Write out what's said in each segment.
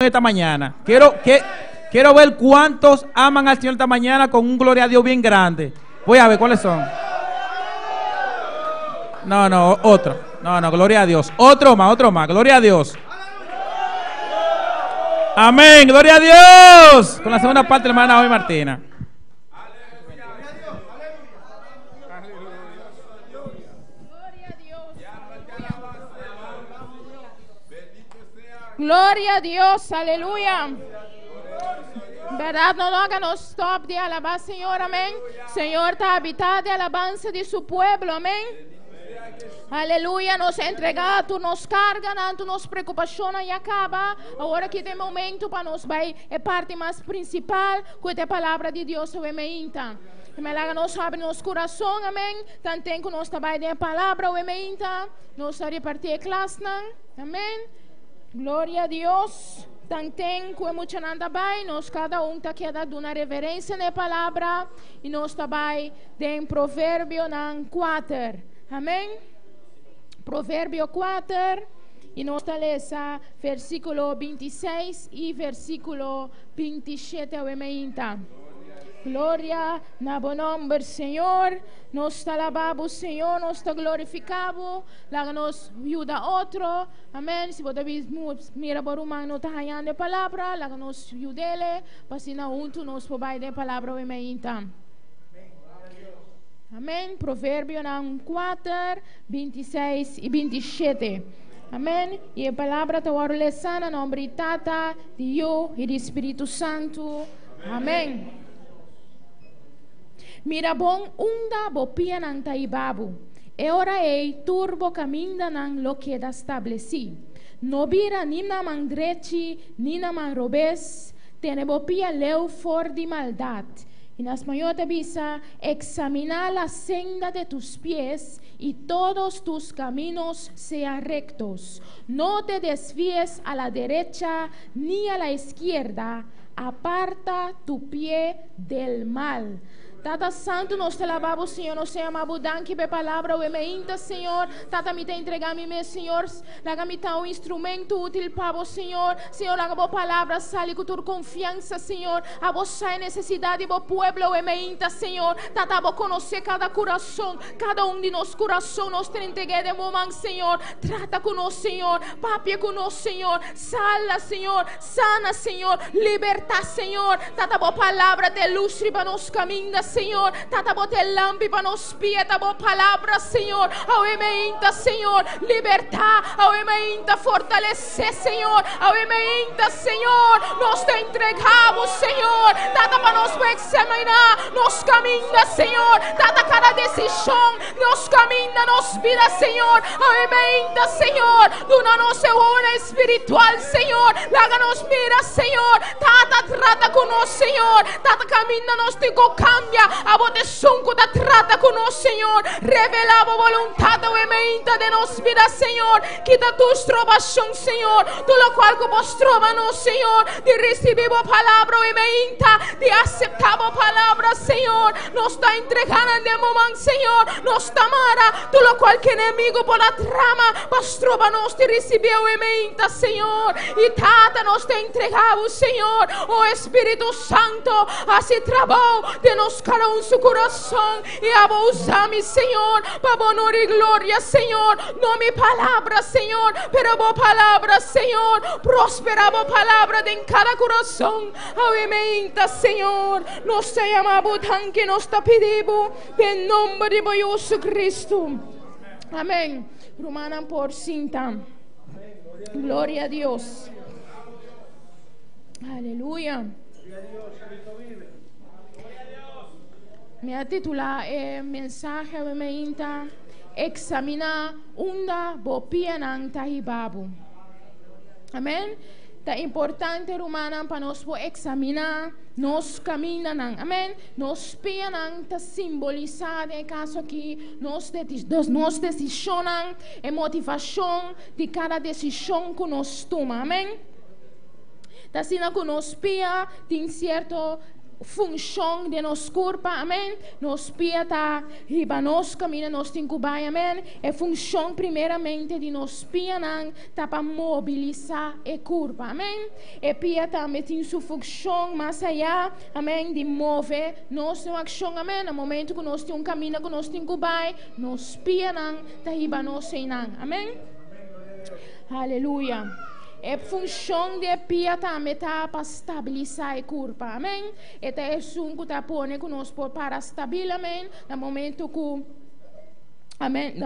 esta mañana. Quiero, que, quiero ver cuántos aman al Señor esta mañana con un gloria a Dios bien grande. Voy a ver cuáles son. No, no, otro. No, no, gloria a Dios. Otro más, otro más. Gloria a Dios. Amén, gloria a Dios. Con la segunda parte, hermana hoy Martina. Gloria a Dios, aleluya. Verdad, no haga no stop de alabar, Señor, amén. Señor está habitado de alabanza de su pueblo, amén. Aleluya, nos entrega, tú nos carga, tú nos preocupación y acaba. Ahora que tem momento para nos vai é parte mais principal, que é a palavra de Deus, o emeinta. Que me laga nos abre nos coração, amém. Tanto que nós trabalhamos a palavra, o emeinta. Nos repartir a classe, amém. Gloria a Dios. Tanten ku mucha nanda bai, nos cada um ta queda una reverência na palavra e nós bai den Provérbio nan 4. Amém? Provérbio 4 e nós ta lesa versículo 26 e versículo 27 amém. Gloria na bo nomber, Señor. Nos ta alababo, Señor. Nos ta glorificabo. Laga nos yuda otro. Amén. Si bo mira bo ruman no ta hañando palabra, laga nos yud'é. Pa asina huntu nos por bai den palabra amén. Amén. Proverbio 4, 26 i 27. Amén. I e palabra ta wòrdu lesá na nòmber di Tata, di Yu i di Spiritu Santu. Amén. Mira bon unda bo pianan ta hibabo. E ora ei tur bo kamindanan lo keda establesí. No bira ni na man drechi ni na man robes, tene bo pia leu for di maldat. I na spañó ta bisa, Examina la senda de tus pies y todos tus caminos sean rectos. No te desvíes a la derecha ni a la izquierda, aparta tu pie del mal. Tata Santu, nos ta alababo, Señor, nos ta yamabo danki pa palabra, awe mainta, Señor. Tata, mi ta entregá mi mes, Señor. Laga mi ta un instrumento útil pa bo, Señor. Señor, laga bo palabra sali ku tur konfiansa, Señor. Abo sa e nesesidat di bo pueblo, awe mainta, Señor. Tata, bo konosé kada kurason, kada un di nos kurason, nos ta entreg'é den bo man, Señor. Trata ku nos, Señor. Papia ku nos, Señor. Sala, Señor. Sana, Señor. Libertá, Señor. Tata, bo palabra ta lus riba nos kaminda, Señor. Tata, bo ta lampi pa nos pia, ta bo palabra, Señor. Awe mainta, Señor. Libertá. Awe mainta, fortalesé, Señor. Awe mainta, Señor. Nos ta entregabo, Señor. Tata, pa nos por eksaminá nos kaminda, Señor. Tata, kada desishon, nos kaminda, nos bida, Señor. Awe mainta, Señor. Duna nos e wowo espiritual, Señor. Laga nos mira, Señor. Tata, trata ku nos, Señor. Tata, kaminda nos tin ku kambia. Abo ta esun ku ta trata ku nos, Señor. Revelá bo boluntat awe mainta den nos bida, Señor. Kita tur strobashon, Señor. Tur lokual ku por stroba nos, Señor, di risibí bo palabra awe mainta, di aseptá bo palabra, Señor. Nos ta entregá nan den bo man, Señor. Nos ta mara tur lokual ku enemigu por a trama pa stroba nos di risibí awe mainta, Señor. I Tata, nos ta entregá bo, Señor. O Espíritu Santo, hasi trabou den nos kada un su kurason. I abo usa mi, Señor, pa bo honor i gloria, Señor. No mi palabra, Señor, pero bo palabra, Señor. Prosperá bo palabra den kada kurason. Awe mainta, Señor. Nos ta yama bo danki, nos ta pidi bo den nomber di bo Jesucristo. Amén. Rumannan por sinta. Gloria a Dios. Aleluya. Mi a titulá e mensahe awe mainta Eksaminá unda bo pianan ta hiba bo. Amén. Ta importante, rumannan, pa nos por eksaminá nos kamindanan. Amén. Nos pianan ta simbolisá den e kaso aki nos nos desishonnan, e motivashon di kada desishon ku nos tuma. Amén. Ta asina ku nos pia tin sierto. Funshon den nos kurpa, amen. Nos pia ta hiba nos kaminda nos tin ku bai, amen. E funshon primeramente di nos pianan ta pa mobilisá e kurpa, amen. E pia tambe tin su funshon mas ayá, amen, di move nos den un akshon, amen. Na momentu ku nos tin un kaminda ku nos tin ku bai, nos pianan ta hiba nos einan, amen. Aleluya. E funshon di e pia tambe ta pa stabilisá e kurpa. Amèn. E ta esun ku ta pone ku nos por para stabil, amèn, na momento ku, amèn,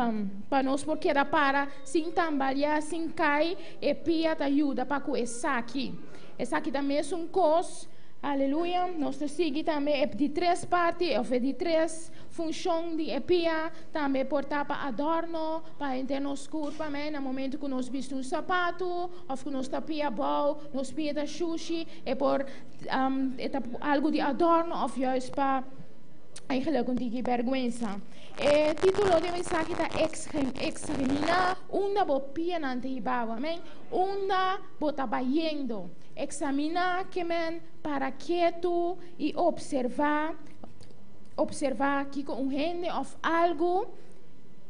pa nos por keda para sin tambaleá, sin kai, e pia ta yuda pa ku esaki. Esaki ta mesun kos, aleluya. Nos ta sigui tambe e di tres parti, òf e di tres funshon di e pia, tambe por ta pa adòrno, pa henter nos kurpa, amèn, na momento ku nos bisti un sapatu, òf ku nos ta pia abou, nos pia ta shushi, e por e ta algu di adòrno òf juist pa eigenlijk un tiki bèrgwensa. E título di e mensahe ta Eksaminá unda bo pianan ta hiba bo, amèn, unda bo ta bayendo. Eksaminá ke men para ketu i opservá, opservá kiko un hende òf algu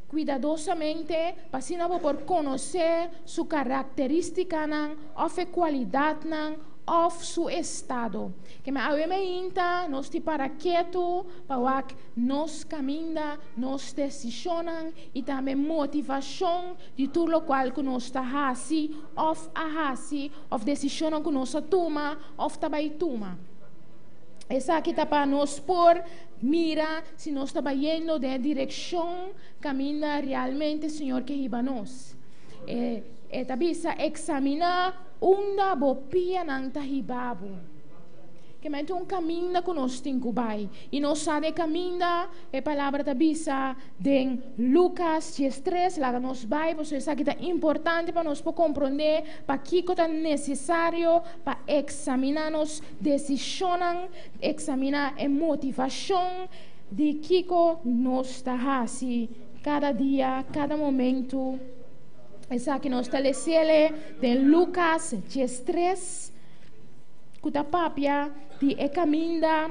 kuidadosamente pa asina bo por konosé su karakterístikanan òf e kualidatnan òf su estado. Ke men awe meinta nos tin para ketu pa wak nos kaminda, nos desishonnan i tambe motivashon di tur lokual ku nos ta hasi òf a hasi òf desishonnan ku nos a tuma òf ta bai tuma. Esaki ta pa nos por mira si nos ta bayendo den e direkshon kaminda realmente Señor ke hiba nos. E e ta bisa, Eksaminá unda bo pianan ta hiba bo. Kemente un kaminda ku nos tin ku bai. I nos sa di e kaminda, e palabra ta bisa den Lukas diestres, laga nos bai, pasobra esaki ta importante pa nos por komprondé pakiko ta nesesario pa eksaminá nos desishonnan, eksaminá e motivashon di kiko nos ta hasi kada dia, kada momentu. Esaki nos ta lesele den Lukas 13, ku ta papia di e kaminda,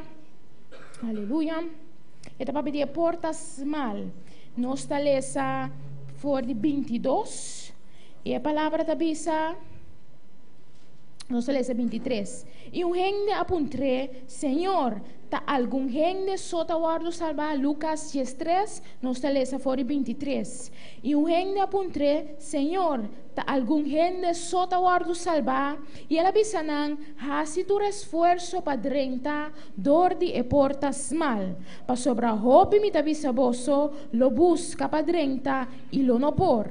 aleluya, e ta papia di e porta smal. Nos ta lesa for di 22, i e palabra ta bisa, nos ta lesa 23, I un hende a puntr'é, Señor, ta algun hende so ta wòrdu salbá? Lukas 13, nos ta lesa for di 23. I un hende a puntr'é, Señor, ta algun hende so ta wòrdu salbá? I el a bisa nan, Hasi tur esfuerso pa drenta dor di e porta smal, pasobra hopi mi ta bisa boso lo buska pa drenta i lo no por.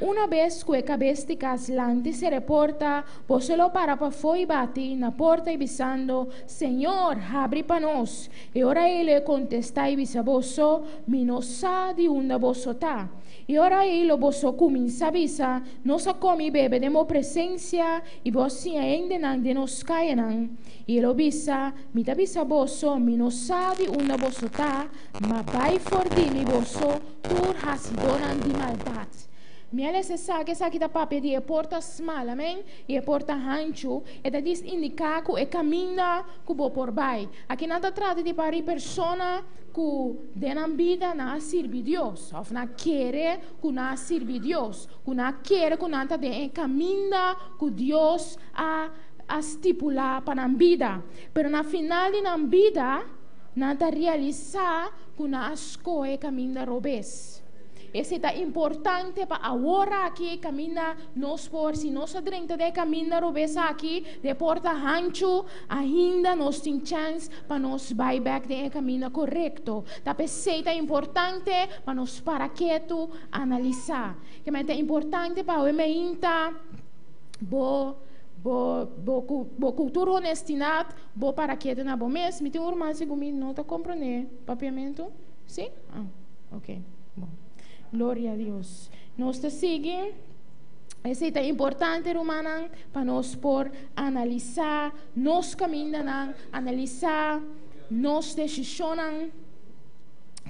Una bes ku e kabes di kas lanti sera e porta, boso lo para pafó i bati na porta i bisando, Señor, habri pa nos. E ora ei lo e kontestá i bisa boso, Mi no sa di unda boso ta. E ora ei lo boso kuminsá bisa, Nos a kome i bebe den bo presensia, i bo a siña hendenan den nos kayanan. I e lo bisa, Mi ta bisa boso, Mi no sa di unda boso ta, ma bai for di mi boso, tur hasidónan di maldat. Mi a lesa esaki, esaki ta papia di e porta smal, amen, i e porta hanchu, e ta dis indiká ku e kaminda ku bo por bai. Aki nan ta trata di pari persona ku den nan bida nan a sirbi Dios, òf nan a kere ku nan a sirbi Dios, ku nan a kere ku nan ta den e kaminda ku Dios a a stipulá pa nan bida. Pero na final di nan bida, nan ta realisá ku nan a skohe kaminda robes. Esei ta importante pa awor aki kaminda nos por, si nos a drenta den e kaminda robes aki, den e porta hanchu, ainda nos tin chèns pa nos bai bèk den e kaminda korekto. Ta p'esei ta importante pa nos para ketu, analisá. Kimen ta importante pa awe meinta bo bo bo ku bo ku tur honestidat bo para ketu na bo mes. Mi tin un ruman segun mi no ta komprondé papiamentu. Sí? Ah, ok. Bon. Gloria a Dios. Nos ta sigui. Esei ta importante, rumannan, pa nos por analisá nos kamindanan, analisá nos desishonnan.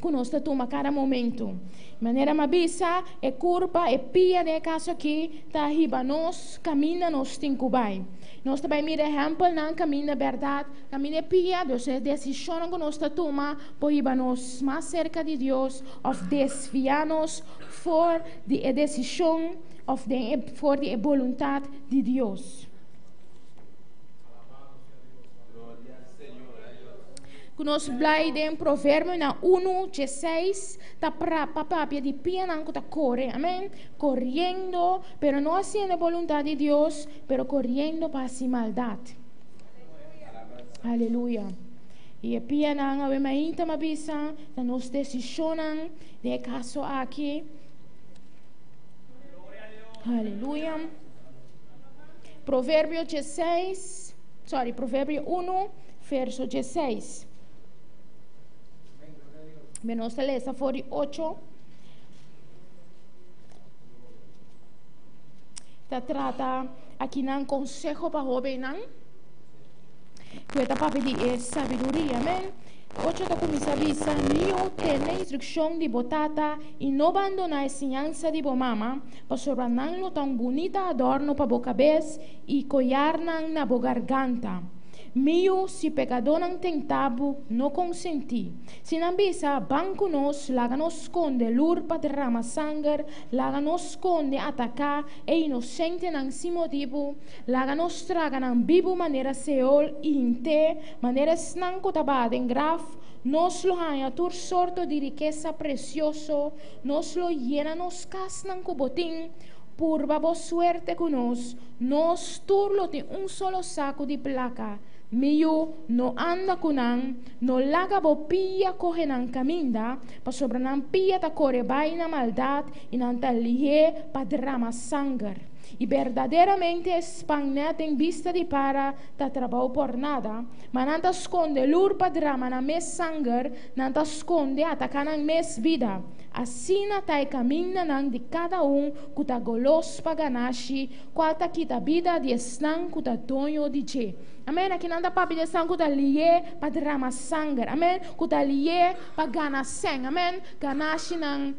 ku nos ta tuma kada momentu. Manera m'a bisa, e kurpa, e pia den e kaso akí, ta hiba nos kaminda nos tin ku bai. Nos ta bai mira ehèmpelnan kaminda bèrdat, kaminda e pia, dus e desishonnan ku nos ta tuma por hiba nos mas serka di Dios òf desviá nos for di e desishon òf den e for di e boluntat di Dios. Ku nos blai den Proverbionan unu dieseis ta pra pa papia di pianan ku ta kore, amen, koriendo, pero no hasiendo e boluntat di Dios, pero koriendo pa hasi maldat. Aleluya. I e pianan awe mainta m'a bisa ta nos desishonnan den e kaso aki. Aleluya. Proverbio dieseis, sorry, Proverbio unu, verso dieseis. Mi nos ta lesa for di ocho. Ta trata akinan konseho pa hóbennan. Ku e ta papia di e sabiduria. Amen. Ocho ta kuminsá bisa, Mi yu, tene instrukshon di bo tata i no bandoná e siñansa di bo mama, pasobra nan lo ta un bunita adòrno pa bo kabes i koyarnan na bo garganta. Mi yu, si pekadónan tentá bo, no konsentí. Si nan bisa, Ban ku nos, laga nos skonde lur pa drama sanger, laga nos skonde ataká e inosentenan sin motibu, laga nos traga nan bibu manera Seol i hint'é manera esnan ku ta baha den graf, nos lo haña tur sorto di rikesa presioso, nos lo yena nos kasnan ku botin. Purba bo suerte ku nos, nos tur lo tin un solo saku di plaka. Mi yu, no anda ku nan, no laga bo pia kohe nan kaminda, pasobra nan pia ta kore bai na maldat i nan ta lihé pa drama sanger. I berdaderamente e span nèt den bista di para ta trabou por nada, ma nan ta skonde lur pa drama nan mes sanger, nan ta skonde ataká nan mes bida. Asina ta e kamindanan di kada un ku ta golos pa ganashi, kual ta kita bida di esnan ku ta doño di dje. Amen. Akinan ta papia di esnan ku ta lié pa drama sanger. Amen. Ku ta lié pa gana sèn. Amen. Ganashinan,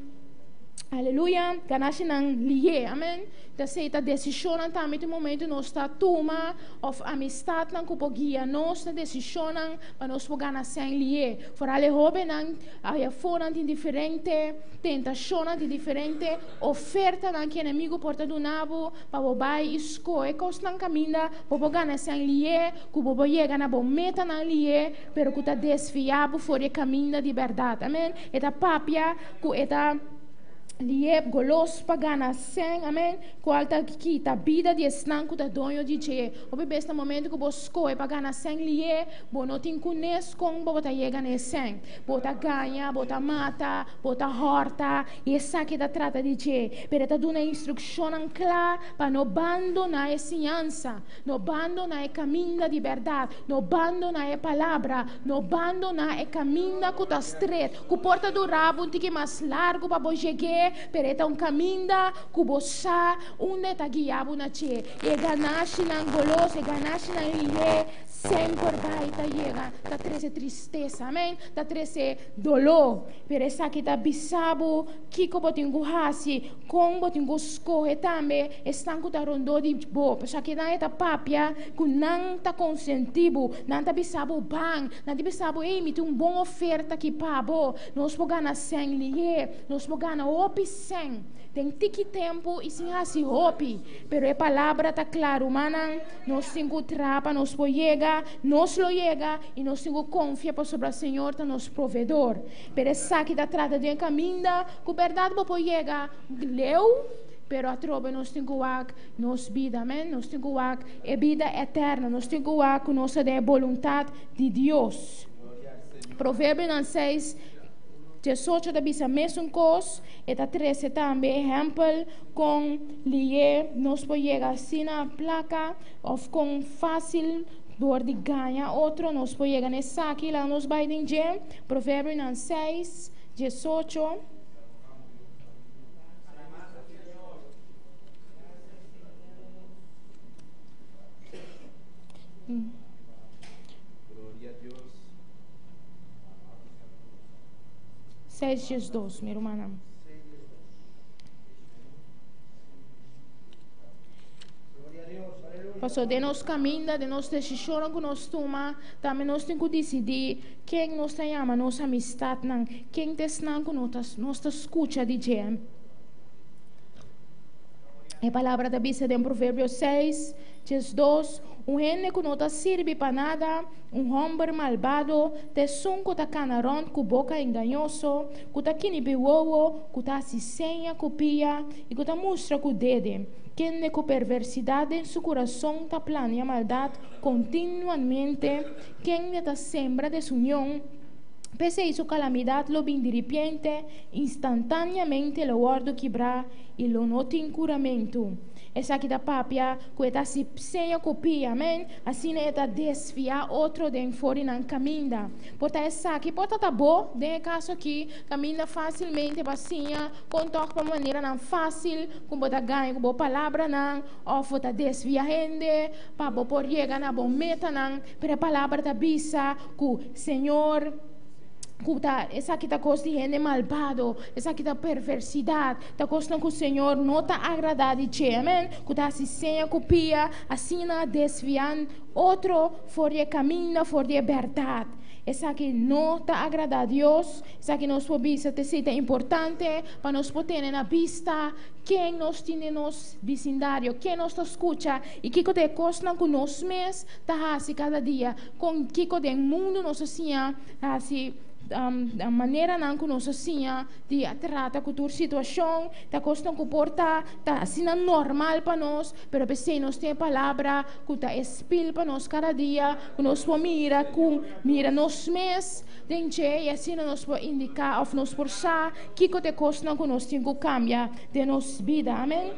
aleluya, ganashinan lié. Amen. Ta esei ta desishonnan tambe tin momento nos ta tuma òf amistatnan ku por guia nos na desishonnan pa nos por gana sèn lié. Foral e hóbennan Ayafó nan tin diferente tentashonnan, tin diferente ofertanan ku enemigu por ta duna bo pa bo bai i skohe kosnan kaminda bo por gana esnan lié, ku bo por yega na bo metanan lié, pero ku ta desviá bo for di e kaminda di bèrdat. Amèn. E ta papia ku e ta lié golos pa gana sèn, amèn, kual ta kita bida di esnan ku ta doño di dje. Hopi bes na momento ku bo skohe pa gana sèn lié, Bo no tin kunes kon bo ta yega na e sèn. Bo ta gaña, bo ta mata, bo ta hòrta, i esaki ta trata di dje. Pero e ta duna instrukshonnan kla pa no bandoná e siñansa, no bandoná e kaminda di bèrdat, no bandoná e palabra, no bandoná e kaminda ku ta stret, ku por ta dura bo un tiki mas largu pa bo yeg'é, pero e ta un kaminda ku bo sa unda e ta guia bo na dje. I e ganashinan golos, e ganashinan lihé, Semper bai ta yega ta trese tristesa, amen, ta trese doló. Pero esaki ta bisa bo kiko bo tin ku hasi, kon bo tin ku skohe tambe esnan ku ta rondó di bo. Pasobra kinan e ta papia ku nan ta konsentí bo, nan ta bisa bo ban, nan ta bisa bo, ey, mi tin un bon oferta aki pa bo, nos por gana sèn lihé, nos por gana hopi sèn den tiki tempu i sin hasi hopi. Pero e palabra ta kla, rumannan. Nos tin ku traha pa nos por yega, nos lo yega i nos tin ku konfia pasobra Señor ta nos proveedor. Pero esaki ta trata di un kaminda ku bèrdat bo por yega leu, pero atrobe nos tin ku wak nos bida, amen. Nos tin ku wak e bida eterno, nos tin ku wak ku nos ta den e boluntat di Dios. Proverbionan 6, 18 ta bisa mesun kos, e ta trese tambe ehèmpel Kon lié nos por yega asina plaka òf kon fásil dor di gaña otro nos por yega na esaki? Laga nos bai den dje. Proverbionan 6, 18. 6 12, mi rumannan. Paso den nos kaminda, den nos desishonnan ku nos tuma, tambe nos tin ku disidí ken nos ta yama nos amistatnan, ken ta esnan ku nos ta skucha di dje. E palabra ta bisa den Proverbio 6, 12, Un hende ku no ta sirbi pa nada, un hòmber malbado, ta esun ku ta kana rònt ku boka engañoso, ku ta kinipi wowo, ku ta hasi seña ku pia i ku ta mustra ku dede, kende ku perversidat den su kurason ta plania maldat kontinuamente, kende ta sembra desunion. P'esei su kalamidat lo bin diripiente, instantáneamente lo wòrdu kibrá i lo no tin kuramentu. Esaki ta papia ku e ta hasi seña ku pia, amèn, asina e ta desviá otro den for di nan kaminda. Por ta esaki por ta ta bo den e kaso aki, kaminda fásilmente pa siña kon tòg pa maneranan fásil ku bo ta gaña ku bo palabranan òf bo ta desviá hende pa bo por yega na bo metanan. Pero e palabra ta bisa ku Señor, ku ta esaki ta kos di hende malbado, esaki ta perversidat, ta kosnan ku Señor no ta agradá di dje, amèn, ku ta hasi seña ku pia, asina desviá otro for di e kaminda, for di e bèrdat. Esaki no ta agradá Dios, esaki nos por bisa ta esei ta importante pa nos por tene na bista ken nos tin den nos bisindario, ken nos ta skucha i kiko ta e kosnan ku nos mes ta hasi kada dia, kon kiko den mundu nos a siña hasi, maneranan ku nos a siña di trata ku tur situashon, ta kosnan ku por ta ta asina normal pa nos, pero p'esei nos tin e palabra ku ta e spil pa nos kada dia, ku nos por mira ku mira nos mes den dje i asina nos por indiká òf nos por sa kiko ta e kosnan ku nos tin ku kambia den nos bida. Amen.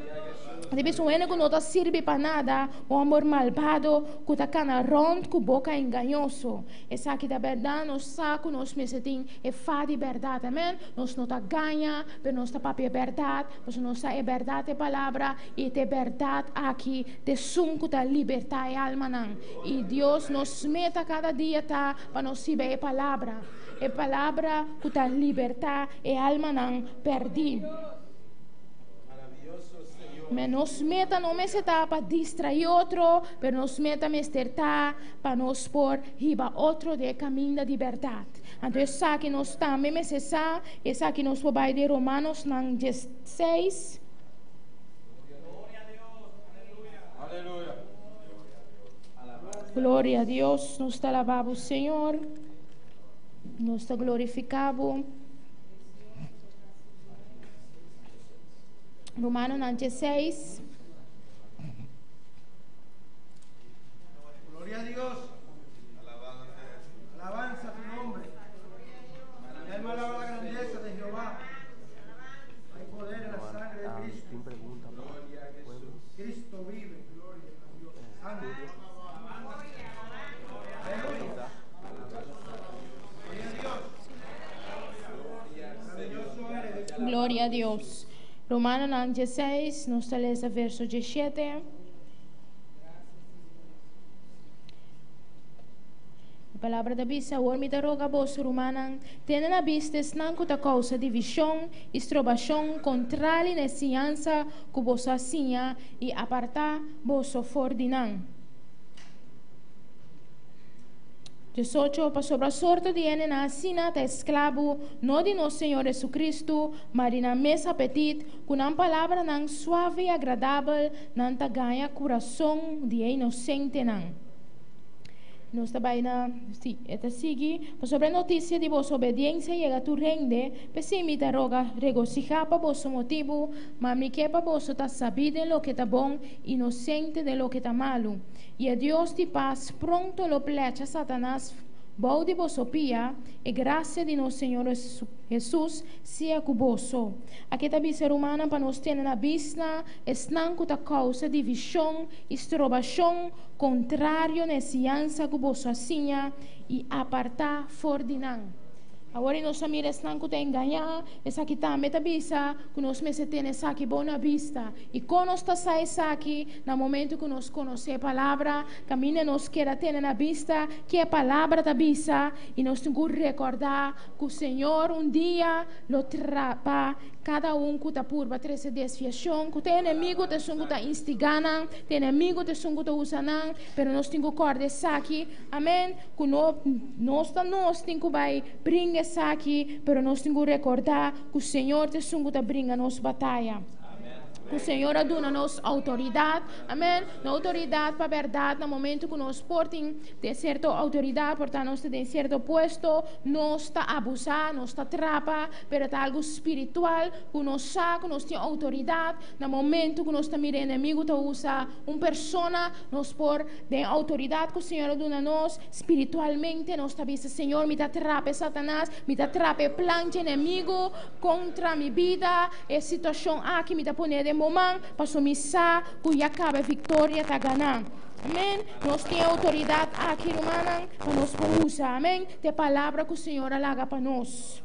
Debe un hende ku no ta sirbi pa nada, un hòmber malbado ku ta kana rònt ku boka engañoso. Esaki ta bèrdat, nos sa ku nos mester tin e fa di bèrdat, amèn. Nos no ta gaña, pero nos ta papia e bèrdat, pasobra nos sa e bèrdat e palabra, i ta e bèrdat aki ta esun ku ta libertá e almanan. I Dios, nos meta kada dia ta pa nos siba e palabra, e palabra ku ta libertá e almanan pèrdí. Me nos meta no mester ta pa distraí otro, pero nos meta mester ta pa nos por hiba otro den e kaminda di bèrdat. Anto esaki nos tambe mester sa, esaki nos por bai den Romanosnan 16. Gloria a Dios, nos ta alabá bo Señor, nos ta glorifiká bo. Romanonan 16. Gloria a Dios. Alabanza a tu nombre. Mi alma alaba la grandeza de Jehová. Hay poder en la sangre de Cristo. Cristo vive. Gloria a Dios. Santo. Aleluya. Gloria a Dios. Gloria a Dios. Romanonan 16, nos ta lesa verso 17. E palabra ta bisa, Awor mi ta roga boso, rumannan, tene na bista esnan ku ta kousa divishon i strobashon kontrali na e siñansa ku boso a siña i apartá boso for di nan. 18, Pasobra sorto di hendenan asina ta esklabu no di nos Señor Jesucristo, ma di nan mes apetit, ku nan palabranan suave i agradabel nan ta gaña kurason di e inosentenan. Nos ta bai na, sí, e ta sigui, Pasobra e notisia di boso obediensia yega tur hende, p'esei mi ta roga regosihá pa boso motibu, ma mi ke pa boso ta sabí den loke ta bon, inosente den loke ta malu. I e Dios di pas pronto lo plecha Satanas bou di boso pia, e grasia di nos Señor Hesus sea ku boso. Aki ta bisa rumannan pa nos tene na bista esnan ku ta kousa divishon i strobashon kontrario na e siñansa ku boso a siña i apartá for di nan. Awor nos a mira esnan ku ta engañá, esaki tambe ta bisa ku nos mester tene esaki bon na bista. I kon nos ta sa esaki? Na momento ku nos konosé e palabra, kaminda nos keda tene na bista ke e palabra ta bisa i nos tin ku rekordá ku Señor un dia lo trapa kada un ku ta purba trese desviashon, ku ta enemigu ta esun ku ta instigá nan, ta enemigu ta esun ku ta usa nan, pero nos tin ku kòrda esaki. Amèn. Ku no nos ta nos tin ku bai bringa esaki, pero nos tin ku rekordá ku Señor ta esun ku ta bringa nos bataya. Ku Señor a duna nos outoridat, amèn, no outoridat pa bèrdat na momentu ku nos por tin den sierto outoridat, por ta nos ta den sierto puesto, nos ta abusá, nos ta trapa, pero ta algu spiritual ku nos sa ku nos tin outoridat na momentu ku nos ta mira enemigu ta usa un persona. Nos por, den outoridat ku Señor a duna nos, spiritualmente nos ta bisa, Señor, mi ta trapa e Satanas, mi ta trapa e plan dje enemigu kontra mi bida, e situashon aki mi ta pon'é den bo man, pasobra mi sa ku ya kaba e viktoria ta ganá. Amen. Nos tin e outoridat aki, rumannan, pa nos por usa. Amen. Ta e palabra ku Señor a laga pa nos.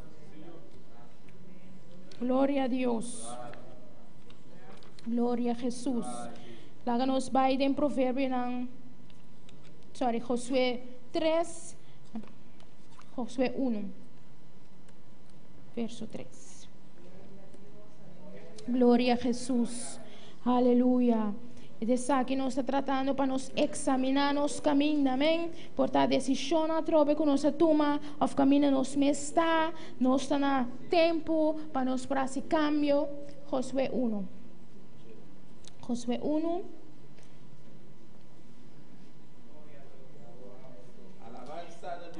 Gloria a Dios. Gloria a Jesus. Laga nos bai den Proverbionan, sorry, Josué 3, Josué 1, verso 3. Gloria a Jesus. Aleluya. E esaki nos ta tratando pa nos examiná nos kaminda, amén. Por ta desishon atrobe ku nos a tuma òf kaminda nos mes ta, nos ta na tempu pa nos por hasi kambio. Josué 1. Josué 1.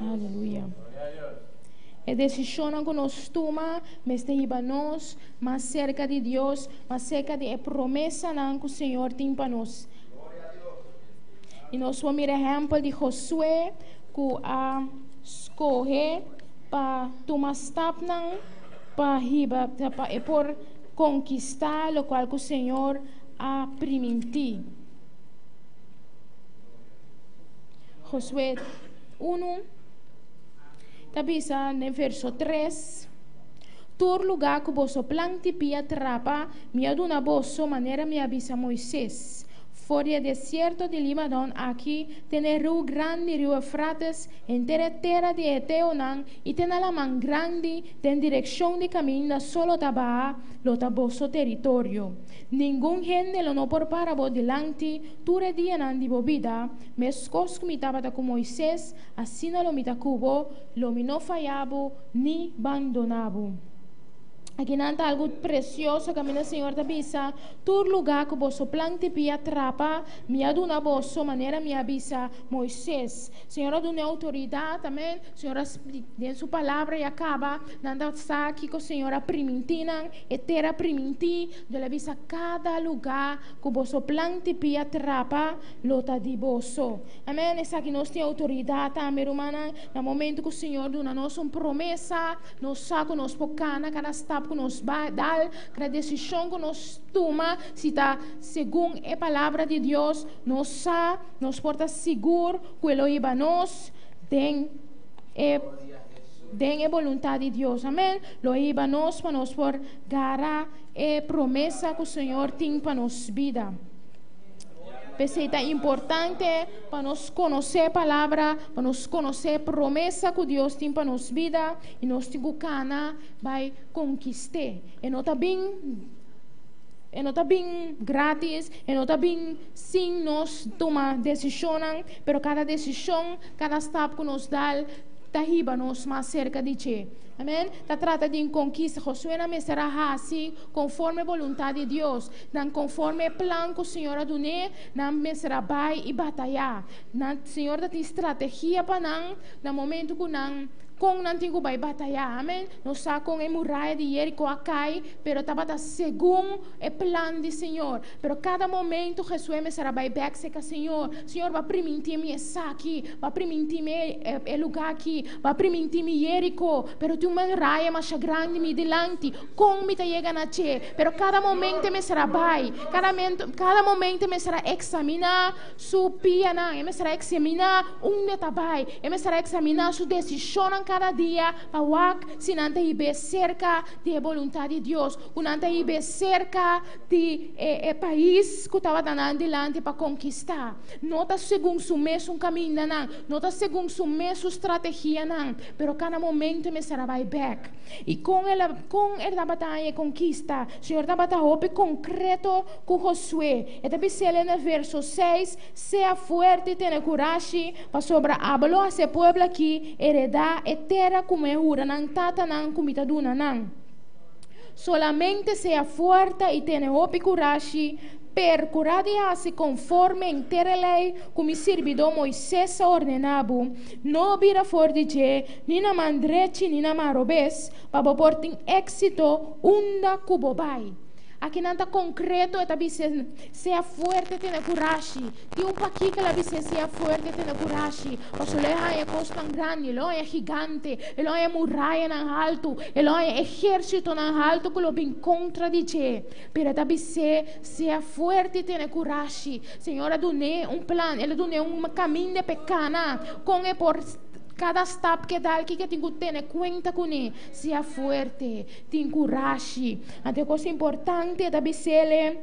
Aleluya. E desishonnan ku nos tuma mester hiba nos mas serka di Dios, mas serka di e promesanan ku Señor tin pa nos. I nos por mira ehèmpel di Josué ku a skohe pa tuma stapnan pa hiba pa e por konkistá lokual ku Señor a primintí. Josué unu ta bisa den verso tres, Tur lugá ku boso planti pia trapa, mi a duna boso manera mi a bisa Moisés. For di e desierto di Libanon aki te na e riu grandi, riu Eufrates, henter e tera di e heteonan i te na laman grandi, Den direkshon di kaminda solo ta baha, lo ta boso teritorio. Ningun hende lo no por para bo dilanti tur e dianan di bo bida. Meskos ku mi tabata ku Moises, asina lo mi ta ku bo, lo mi no faya bo ni bandoná bo. Akinan ta algu presioso kaminda Señor ta bisa, Tur lugá ku boso planti pia trapa, mi a duna boso, manera mi a bisa Moises. Señor a duna e outoridat, amen. Señor a spli den su palabra i a kaba, nan ta sa kiko Señor a primintí nan, e tera primintí, Dios a bisa, Kada lugá ku boso planti pia trapa lo ta di boso. Amèn. Esaki nos tin outoridat tambe, rumannan. Na momentu ku Señor duna nos un promesa, nos sa ku nos por kana kada stap ku nos bai dal, kada desishon ku nos tuma, si ta segun e palabra di Dios, nos sa, nos por ta sigur ku e lo hiba nos den e den e boluntat di Dios. Amèn. Lo hiba nos pa nos por gara e promesa ku Señor tin pa nos bida. P'esei ta importante pa nos konosé e palabra, pa nos konosé e promesa ku Dios tin pa nos bida i nos tin ku kana bai konkist'é. E no ta bin e no ta bin gratis, e no ta bin sin nos tuma desishonnan, pero kada desishon, kada stap ku nos dal ta hiba nos mas serka di dje. Amen. Ta trata di un konkista. Josué nan mester a hasi konforme boluntat di Dios. Nan konforme e plan ku Señor a dun'é, nan mester a bai i batayá. Nan, Señor ta tin strategia pa nan na momentu ku nan kon nan tin ku bai batayá. Amen. Nos sa kon e muraya di Jeriko a kai, pero tabata segun e plan di Señor. Pero kada momento Josué mester a bai bèk serka Señor, Señor, bo a primintí mi esaki, bo a primintí mi e lugá akí, bo a primintí mi Jeriko, pero tin. Tin un muraya masha grandi mi dilanti. Kon mi ta yega na dje? Pero kada momento e mester a bai. Kada kada momento e mester a eksaminá su pianan. E mester a eksaminá unda e ta bai. E mester a eksaminá su desishonnan kada dia pa wak si nan ta hib'é serka di e boluntat di Dios, ku nan ta hib'é serka di e pais ku tabata nan dilanti pa konkistá. No ta segun su mesun kamindanan, no ta segun su mesun strategianan, pero kada momento e mester a bai bèk. I kon el a, kon e tabata haña e konkista? Señor tabata hopi konkreto ku Josué. E ta bis'el na verso seis, Sea fuerte i tene kurashi, pasobra abo lo hasi e pueblo akí heredá e tera ku mi a hura nan tatanan ku mi ta duna nan. Solamente sea fuerte i tene hopi kurashi, perkurá di hasi konforme henter e lei ku mi sirbidó Moises a ordená bo. No bira for di dje, ni na man drechi ni na man robes, pa bo por tin éksito unda ku bo bai. Aki nan ta konkreto, e ta bisa, Sea fuerte, tene kurashi. Tin un pakiko el a bis'é, Sea fuerte, tene kurashi. Pasobra lo e haña kosnan grandi, lo haña gigante, e lo haña murayanan haltu, e lo haña ehérsitonan haltu ku lo bin kontra di dje. Pero e ta bis'é, Sea fuerte i tene kurashi. Señor a dun'é un plan, el a dun'é un kaminda p'e kana. Kon e por kada stap ke dal, kiko e tin ku tene kuenta kuné? Sea fuerte, tin kurashi. Anto e kos importante e ta bis'é,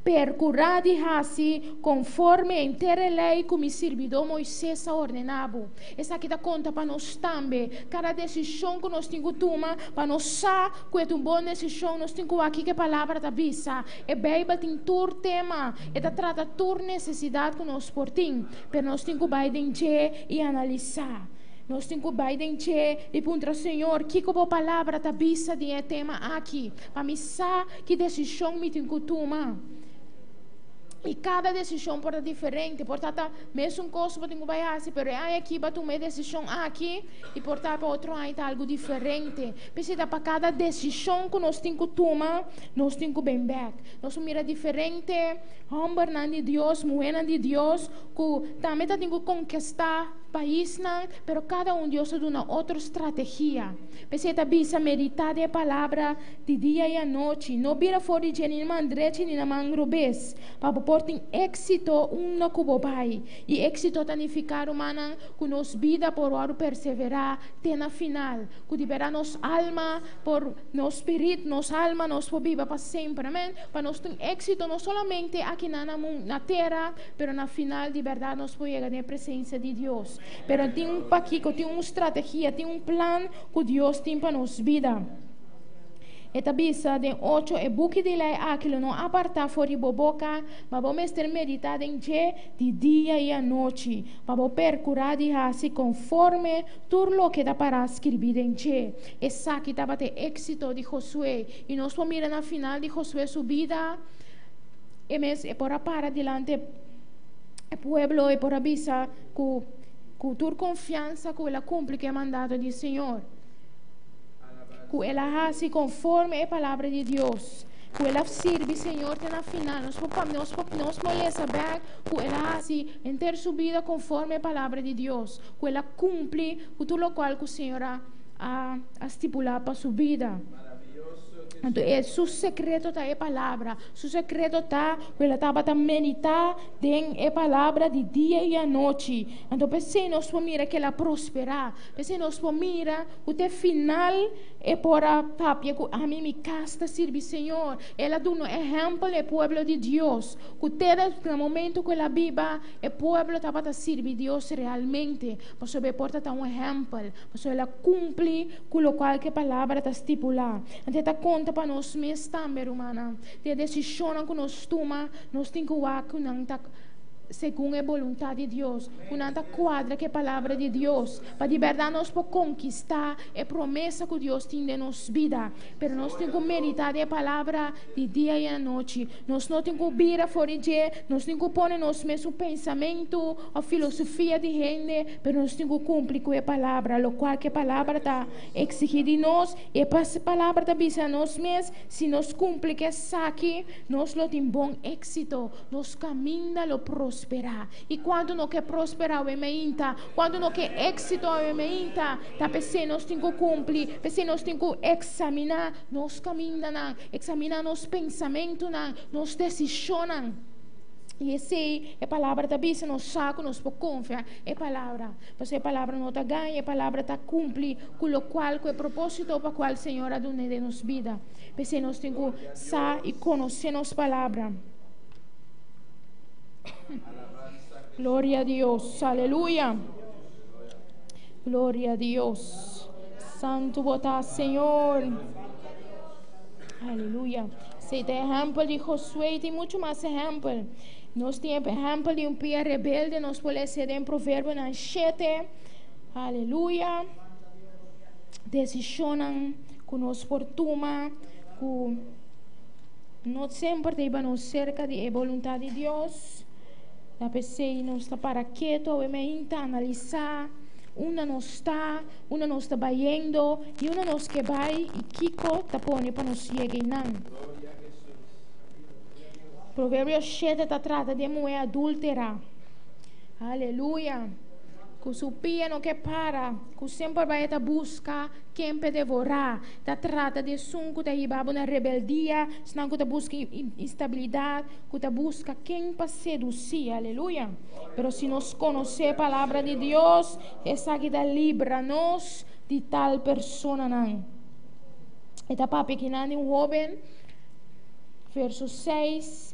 Perkurá di hasi konforme henter e lei ku mi sirbidó Moises a ordená bo. Esaki ta konta pa nos tambe. Kada desishon ku nos tin ku tuma, pa nos sa ku e ta un bon desishon, nos tin ku wak kiko e Palabra ta bisa. E Beibel tin tur tema, e ta trata tur nesesidat ku nos por tin, pero nos tin ku bai den dje i analisá. Nos tin ku bai den dje i puntra, Señor, kiko bo Palabra ta bisa den e tema aki? Pa mi sa ki desishon mi tin ku tuma. I kada desishon por ta diferente. Por ta ta mesun kos bo tin ku bai hasi, pero e aña aki bo a tuma e desishon aki i por ta pa otro aña ta algu diferente. P'esei ta pa kada desishon ku nos tin ku tuma, nos tin ku bin bèk. Nos por mira diferente hòmbernan di Dios, muhénan di Dios ku tambe ta tin ku konkestá paisnan, pero kada un Dios a duna otro strategia. P'esei ta bisa, Meditá den e palabra di dia i anochi, no bira for di dje ni na man drechi ni na man robes, pa bo por tin éksito unda ku bo bai. I éksito ta nifiká, rumannan, ku nos bida por wòrdu perseverá te na final, ku di bèrdat nos alma por, nos spirit, nos alma, nos por biba pa semper. Amèn. Pa nos tin éksito no solamente akinan na mun, na tera, pero na final di bèrdat nos por yega den e presensia di Dios. Pero tin un pakiko, tin un strategia, tin un plan ku Dios tin pa nos bida. E ta bisa den ocho, E buki di lei aki lo no apartá for di bo boka, ma bo mester meditá den dje di dia i anochi, pa bo perkurá di hasi konforme tur loke ta pará skirbí den dje. Esaki tabata e éksito di Josué. I nos por mira na final di Josué su bida, e mes e por a para dilanti e pueblo, e por a bisa ku ku tur konfiansa ku el a kumpli ku e mandato di Señor. Ku el a hasi konforme e palabra di Dios, ku el a sirbi Señor te na final. Nos por nos por nos por lesa bèk ku el a hasi henter su bida konforme e palabra di Dios, ku el a kumpli ku tur lokual ku Señor a a stipulá pa su bida. Anto e su sekreto ta e palabra. Su sekreto ta ku el a tabata meditá den e palabra di dia i anochi. Anto p'esei nos por mira ku el a prosperá. P'esei nos por mira ku te final e por a papia ku ami mi kas ta sirbi Señor. El a duna un ehèmpel na e pueblo di Dios ku te na momento ku el a biba e pueblo tabata sirbi Dios realmente pasobra e por ta ta un ehèmpel, pasobra el a kumpli ku lokual ku e palabra ta stipulá. Anto e ta konta pa nos mes tambe, rumannan. Di e desishonnan ku nos tuma, nos tin ku wak ku nan ta segun e boluntat di Dios, ku nan ta kuadra ku e palabra di Dios, pa di bèrdat nos por konkistá e promesa ku Dios tin den nos bida. Pero nos tin ku meditá den e palabra di dia i anochi. Nos no tin ku bira for di dje, nos tin ku pone nos mesun pensamentu òf filosofia di hende, pero nos tin ku kumpli ku e palabra, lokual ku e palabra ta eksigí di nos, i e palabra ta bisa nos mes, si nos kumpli ku esaki, nos lo tin bon éksito, nos kaminda lo prosperá. prosperá. I kuantu no ke prosperá awe meinta? Kuantu no ke éksito awe meinta? Ta p'esei nos tin ku kumpli, p'esei nos tin ku eksaminá nos kamindanan, eksaminá nos pensamentunan, nos desishonnan. I esei e palabra ta bisa nos sa ku nos por konfia e palabra. Pasobra e palabra no ta gaña, e palabra ta kumpli ku lokual ku e propósito pa kual Señor a dun'é den nos bida. P'esei nos tin ku sa i konosé nos palabra. Gloria a Dios, aleluya. Gloria a Dios. Santu bo ta, Señor. Aleluya. Esei ta ehèmpel di Josué i tin muchu mas ehèmpel. Nos tin e ehèmpel di un pia rebelde, nos por lesa den Proverbionan shete. Aleluya. Desishonnan ku nos por tuma ku no semper ta hiba nos serka di e boluntat di Dios. Ta p'esei nos ta para ketu awe meinta analisá unda nos ta, unda nos ta bayendo i unda nos ke bai i kiko ta pone pa nos yega einan. Proverbio shete ta trata di e muhé adúltera. Aleluya! Ku su pia no ke para, ku semper bai e ta buska ken p'e devorá. Ta trata di esun ku ta hiba bo na rebeldia, esnan ku ta buska instabilidat, ku ta buska ken pa sedusí. Aleluya! Pero si nos konosé Palabra di Dios, esaki ta libra nos di tal personanan. E ta papia kinan di un hóben, verso seis,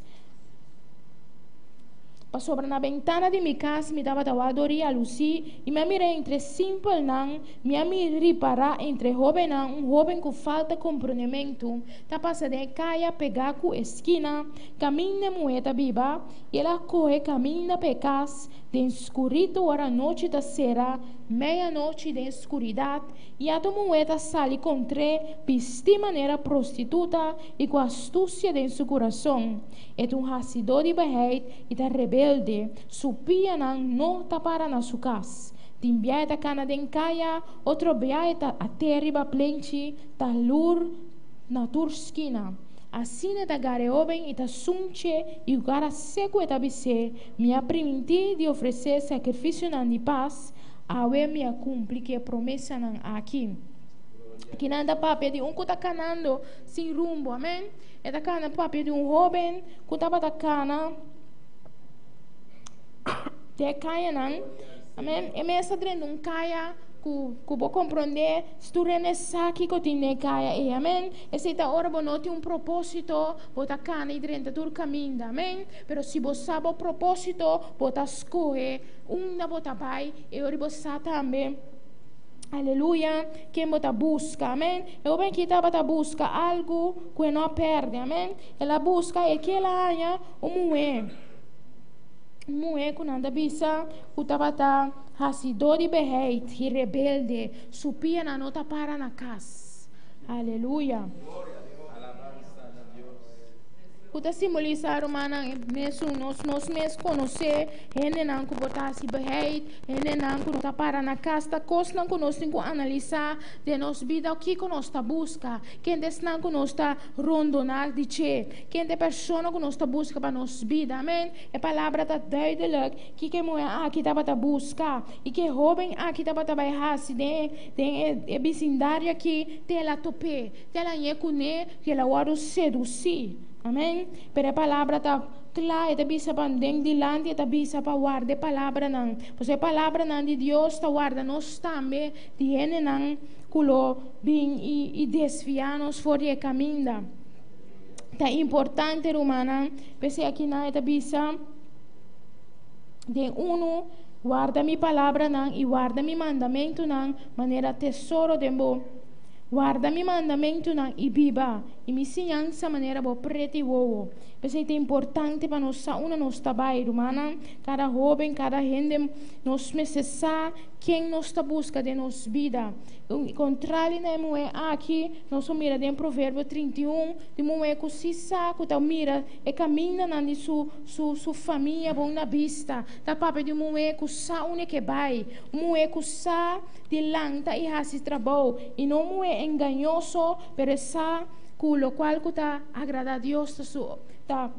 Pasobra na bentana di mi kas mi tabata wak dor i alusí, i mi a mira entre simpelnan, mi a mi ripará entre hóbennan un hóben ku falta komprondementu ta pasa den e kaya pegá ku e skina kaminda e muhé ta biba, i el a kohe kaminda pa e kas den skuritu ora nochi ta sera, meianochi den skuridat, i ata un muhé ta sali kontr'é bistí manera prostituta i ku astusia den su kurason. E ta un hasidó di beheit i ta rebelde, su pianan no ta para na su kas. Tin bia e ta kana den kaya, otro bia e ta até riba plenchi, ta lur na tur skina. Asina e ta gara e hóben i ta sunch'e i ku kara seku e ta bis'é, Mi a primintí di ofresé sakrifisionan di pas, awe mi a kumpli ku e promesanan aki. Kinan ta papia di un ku ta kanando sin rumbo, amèn. E ta kana papia di un hóben ku tabata kana den e kayanan. Amèn. E mes ta drenta un kaya ku ku bo komprondé si tur hende sa kiko tin den e kaya ei. Amèn. Esei ta ora bo no tin un propósito, bo ta kana i drenta tur kaminda. Amèn. Pero si bo sa bo propósito, bo ta skohe unda bo ta bai i ora bo sa tambe. Aleluya. Ken bo ta buska? Amèn. E hoben aki tabata buska algu ku e no a pèrdè. Amèn. El a buska e ke el a haña un muhé. Un muhé ku nan ta bisa ku tabata hasidó di beheit i rebelde. Su pianan no ta para na kas. Aleluya. Ku ta simbolisá, rumannan, e mesun nos nos mes konosé hendenan ku por ta hasi beheit, hendenan ku no ta para na kas. Ta kosnan ku nos tin ku analisá den nos bida kiko nos ta buska, ken ta esnan ku nos ta rondoná di dje, ken ta e persona ku nos ta buska pa nos bida. Amèn. E palabra ta duidelijk kiko e muhé aki tabata buska i ke e hóben aki tabata bai hasi den den e bisindario aki te el a top'é. Te la ñe kuné ku el a wòrdu sedusí. Amèn. Pero e palabra ta kla, e ta bisa pa den dilanti, e ta bisa pa warda e palabranan. Pasobra e palabranan di Dios ta warda nos tambe di hendenan ku lo bin i desviá nos for di e kaminda. Ta importante, rumannan, p'esei akinan e ta bisa den unu, Warda mi palabranan i warda mi mandamentunan manera tesoro den bo. Warda mi mandamentunan i biba, i mi siñansa manera bo preti wowo. P'esei ta importante pa nos sa unda nos ta bai, rumannan. Kada hóben, kada hende, nos mester sa ken nos ta buska den nos bida. Kontrali na e muhé aki, nos por mira den Proverbio 31, di un muhé ku si sa ku ta mira e kamindanan di su su su famia bon na bista. Ta papia di un muhé ku sa unda e ke bai, un muhé ku sa di lanta i hasi trabou, i no un muhé engañoso, pero e sa ku lokual ku ta agradá Dios ta su ta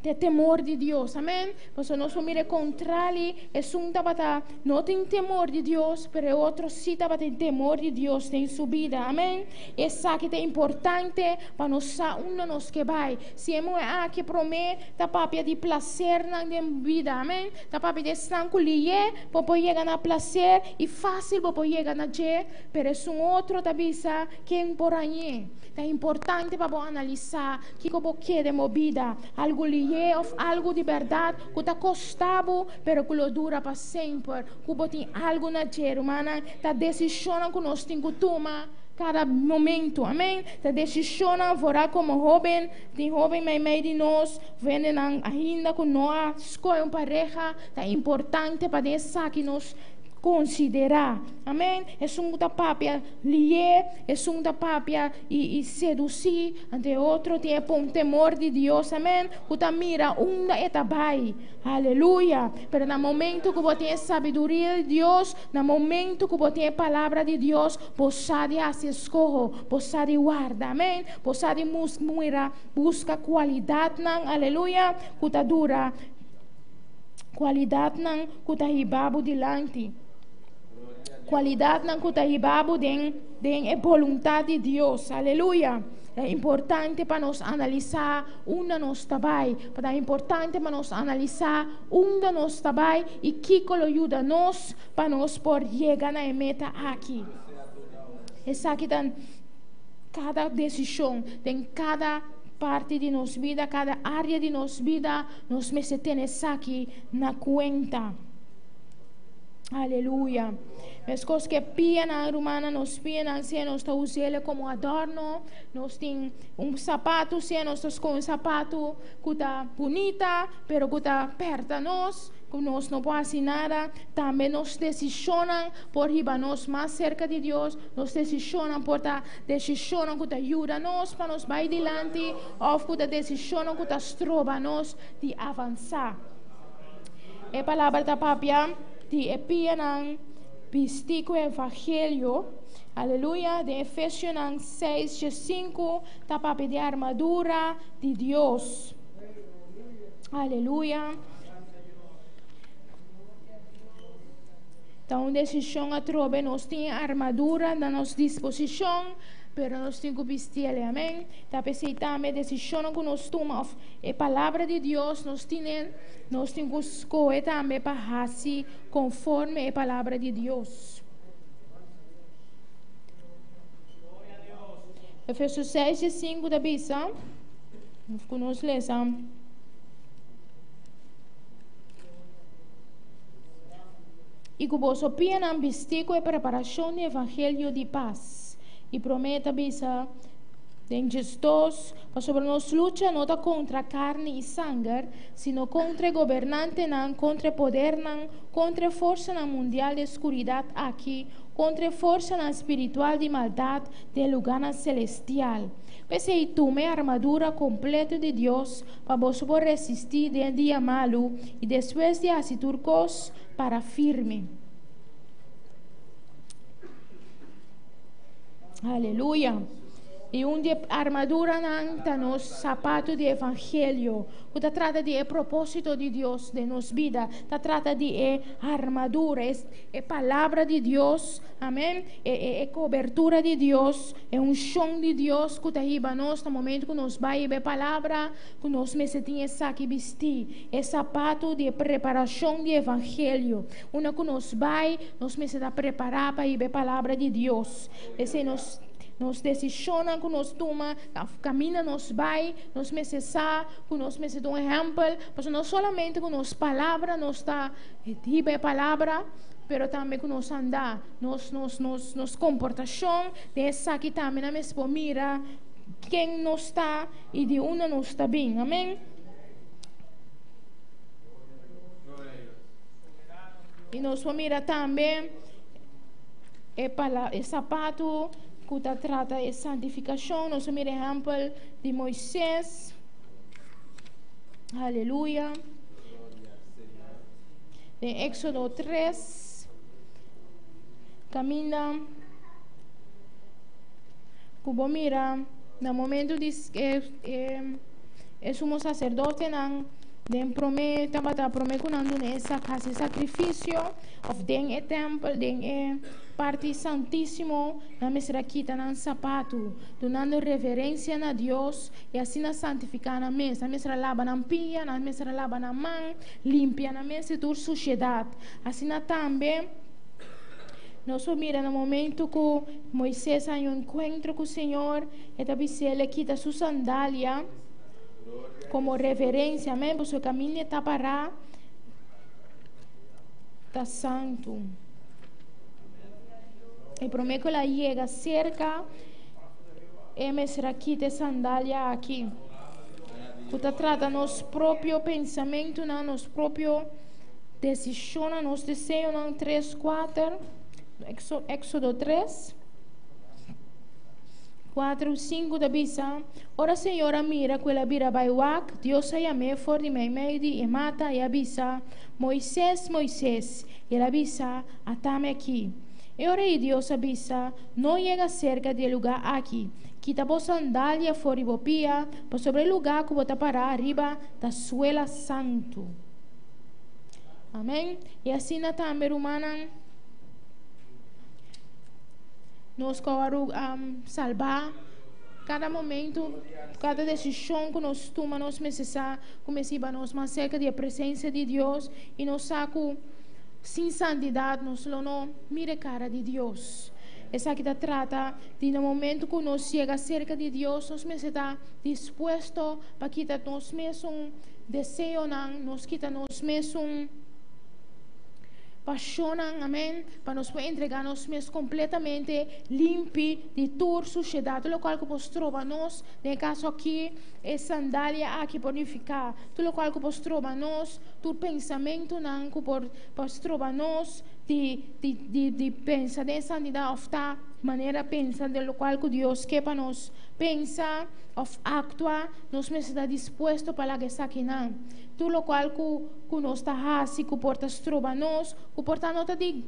Ta temor di Dios, amèn. Pasobra nos por mira e kontrali, esun tabata no tin temor di Dios, pero e otro sí tabatin temor di Dios den su bida, amèn. Esaki ta importante pa nos sa unda nos ke bai. Si e muhé aki promé ta papia di plasernan den bida, amèn, ta papia di esnan ku lié bo por yega na plaser i fásil bo por yega na dje, pero esun otro ta bisa ken por hañ'é. Ta importante pa bo analisá kiko bo ke den bo bida, algu lié òf algu di bèrdat ku ta kosta bo pero ku lo dura pa semper, ku bo tin algu na dje. Rumannan, ta desishonnan ku nos tin ku tuma kada momentu. Amèn. Ta desishonnan vooral komo hóben, tin hóben meimei di nos, hendenan ainda ku no a skohe un pareha, ta importante pa den esaki nos konsiderá. Amèn. Esun ku ta papia lié, esun ta papia i sedusí, anto e otro tin e pon temor di Dios, amèn, ku ta mira unda e ta bai. Aleluya! Pero na momento ku bo tin e sabiduria di Dios, na momento ku bo tin e palabra di Dios, bo sa di hasi eskoho, bo sa di warda, amèn, bo sa di mira, buska kualidatnan, aleluya, ku ta dura, kualidatnan ku ta hiba bo dilanti. Kualidatnan ku ta hiba bo den den e boluntat di Dios. Aleluya! Ta importante pa nos analisá unda nos ta bai. Pa ta importante pa nos analisá unda nos ta bai i kiko lo yuda nos pa nos por yega na e meta aki. Esaki ta kada desishon den kada parti di nos bida, kada área di nos bida, nos mester tene esaki na kuenta. Aleluya. Meskos ke pianan, rumannan, nos pianan sea nos ta us'el komo adorno, nos tin un sapatu, sea nos ta skohe un sapatu ku ta bunita, pero ku ta pèrta nos, ku nos no por hasi nada. Tambe nos desishonnan por hiba nos mas serka di Dios, nos desishonnan por ta desishonnan ku ta yuda nos pa nos bai dilanti òf ku ta desishonnan ku ta stroba nos di avansá. E palabra ta papia di e pianan bistí ku evangelio. Aleluya. Den Efesionan 6 djesinku ta papia di armadura di Dios. Aleluya. Ta un desishon atrobe nos tin e armadura na nos disposishon, pero nos tin ku bistiel. Amèn. Ta p'esei tambe desishonnan ku nos tuma òf e palabra di Dios nos tine, nos tin ku skohe tambe pa hasi konforme e palabra di Dios. Efesios 6 i 5 ta bisa, ku nos lesa. I ku boso pianan bistí ku e preparashon di evangelio di pas. I promé ta bisa, Den djesdos, pasobra nos lucha no ta kontra karni i sanger, sino kontra e gobernantenan, kontra e podernan, kontra e forsanan mundial di e skuridat aki, kontra e forsanan spiritual di maldat den lugánan selestial. P'esei tuma e armadura kompleto di Dios pa boso por resistí den e dia malu i despues di hasi tur kos, para firme. Aleluya. I un di e armaduranan ta nos sapato di evangelio, ku ta trata di e propósito di Dios den nos bida, ta trata di e armadura, e, e palabra di Dios, amèn, e, e, e kobertura di Dios, e unshon di Dios ku ta hiba nos na momento ku nos bai hiba e palabra, ku nos mester tin esaki bistí, e sapato di e preparashon di evangelio. Unda ku nos bai, nos mester ta prepará pa hiba e palabra di Dios. P'esei nos nos desishonnan ku nos tuma, kaminda nos bai, nos mester sa ku nos mester ta un ehèmpel, pasobra no solamente ku nos palabra nos ta hiba e palabra, pero tambe ku nos andá, nos nos nos nos komportashon den esaki tambe nan mester por mira ken nos ta i di unda nos ta bin. Amèn. I nos por mira tambe e pala e sapatu ku ta trata e santifikashon. Nos por mira ehèmpel di Moises. Aleluya. Den Éxodo 3, kaminda ku bo mira na momento di e, e, e sumo saserdotenan. Den promé tabata promé ku nan duna e sak hasi sakrifisio òf den e tèmpel den e parti santísimo nan mester a kita nan sapatu dunando reverensia na Dios i asina santifiká nan mes. Nan mester a laba nan pia, nan mester a laba nan man, limpia nan mes di tur sushedat. Asina tambe nos por mira na momento ku Moises haña un enkuentro ku Señor, e ta bis'é el kita su sandalia komo reverensia, amèn, pasobra e kaminda e ta pará ta santu. E promé ku el a yega serka, e mester a kita e sandalia aki, ku ta trata nos propio pensamentunan, nos propio desishonnan, nos deseonan, 3, 4, Éxodo 3, 4, 5 ta bisa, Ora Señor a mira ku el a bira bai wak, Dios a yam'é for di meimei di e mata i a bisa, Moises, Moises! I el a bisa, Atami aki. E ora ei Dios a bisa, No yega serka di e lugá aki. Kita bo sandalia for di bo pia, pasobra e lugá ku bo ta pará ariba ta suela santu. Amèn. I asina tambe, rumannan, nos ku a wòrdu salbá, kada momentu, kada desishon ku nos tuma, nos mester sa ku mester hiba nos mas serka di e presensia di Dios, i nos sa ku sin santidat nos lo no mira e kara di Dios. Esaki ta trata di na momentu ku nos yega serka di Dios, nos mester ta dispuesto pa kita nos mesun deseonan, nos kita nos mesun pashonnan, amen, pa nos por entregá nos mes kompletamente limpi di tur sushedat, tur lokual ku por stroba nos, den e kaso aki e sandalia aki por nifiká tur lokual ku por stroba nos, tur pensamentunan ku por por stroba nos di di di di pensa den e santidat òf ta manera pensa den lokual ku Dios ke pa nos pensa òf aktua, nos mester ta dispuesto pa laga esakinan. Tur lokual ku ku nos ta hasi ku por ta stroba nos, ku por ta no ta di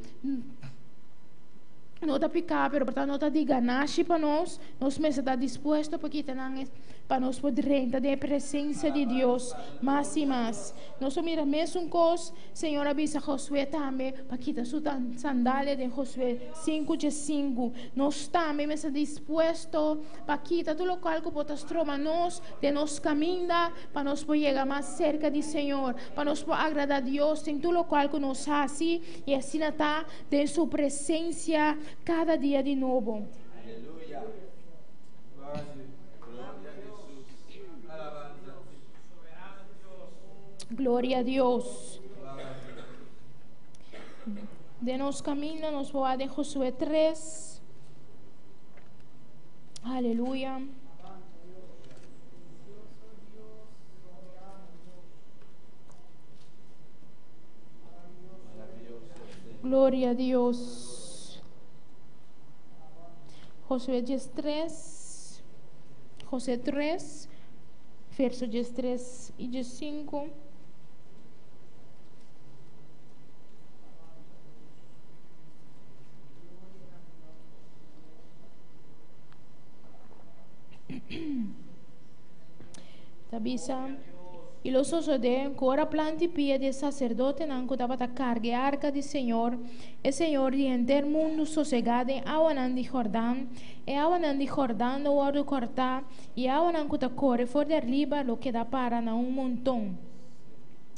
no ta piká, pero por ta no ta di ganashi pa nos, nos mester ta dispuesto pa kita nan pa nos por drenta den e presensia di Dios mas i mas. Nos a mira mesun kos, Señor a bisa Josué tambe pa kita su sandalia den Josué 5:5. Nos tambe mester dispuesto pa kita tur lokual ku por ta stroba nos den nos kaminda, pa nos por yega mas serka di Señor, pa nos por agradá Dios den tur lokual ku nos hasi i asina ta den su presensia kada dia di nobo. Gloria a Dios. Den nos kaminda nos por wak den Josué 3. Aleluya. Gloria a Dios. Josué 3, José 3, verso 13 y 15. Ta bisa, I lo sosodé ku ora planta i pia di e saserdotenan ku tabata karga e arka di señor, e señor di henter mundu sosegá den awanan di Jordan, e awanan di Jordan lo wòrdu kòrtá, i e awanan ku ta kore for di ariba lo keda para na un monton.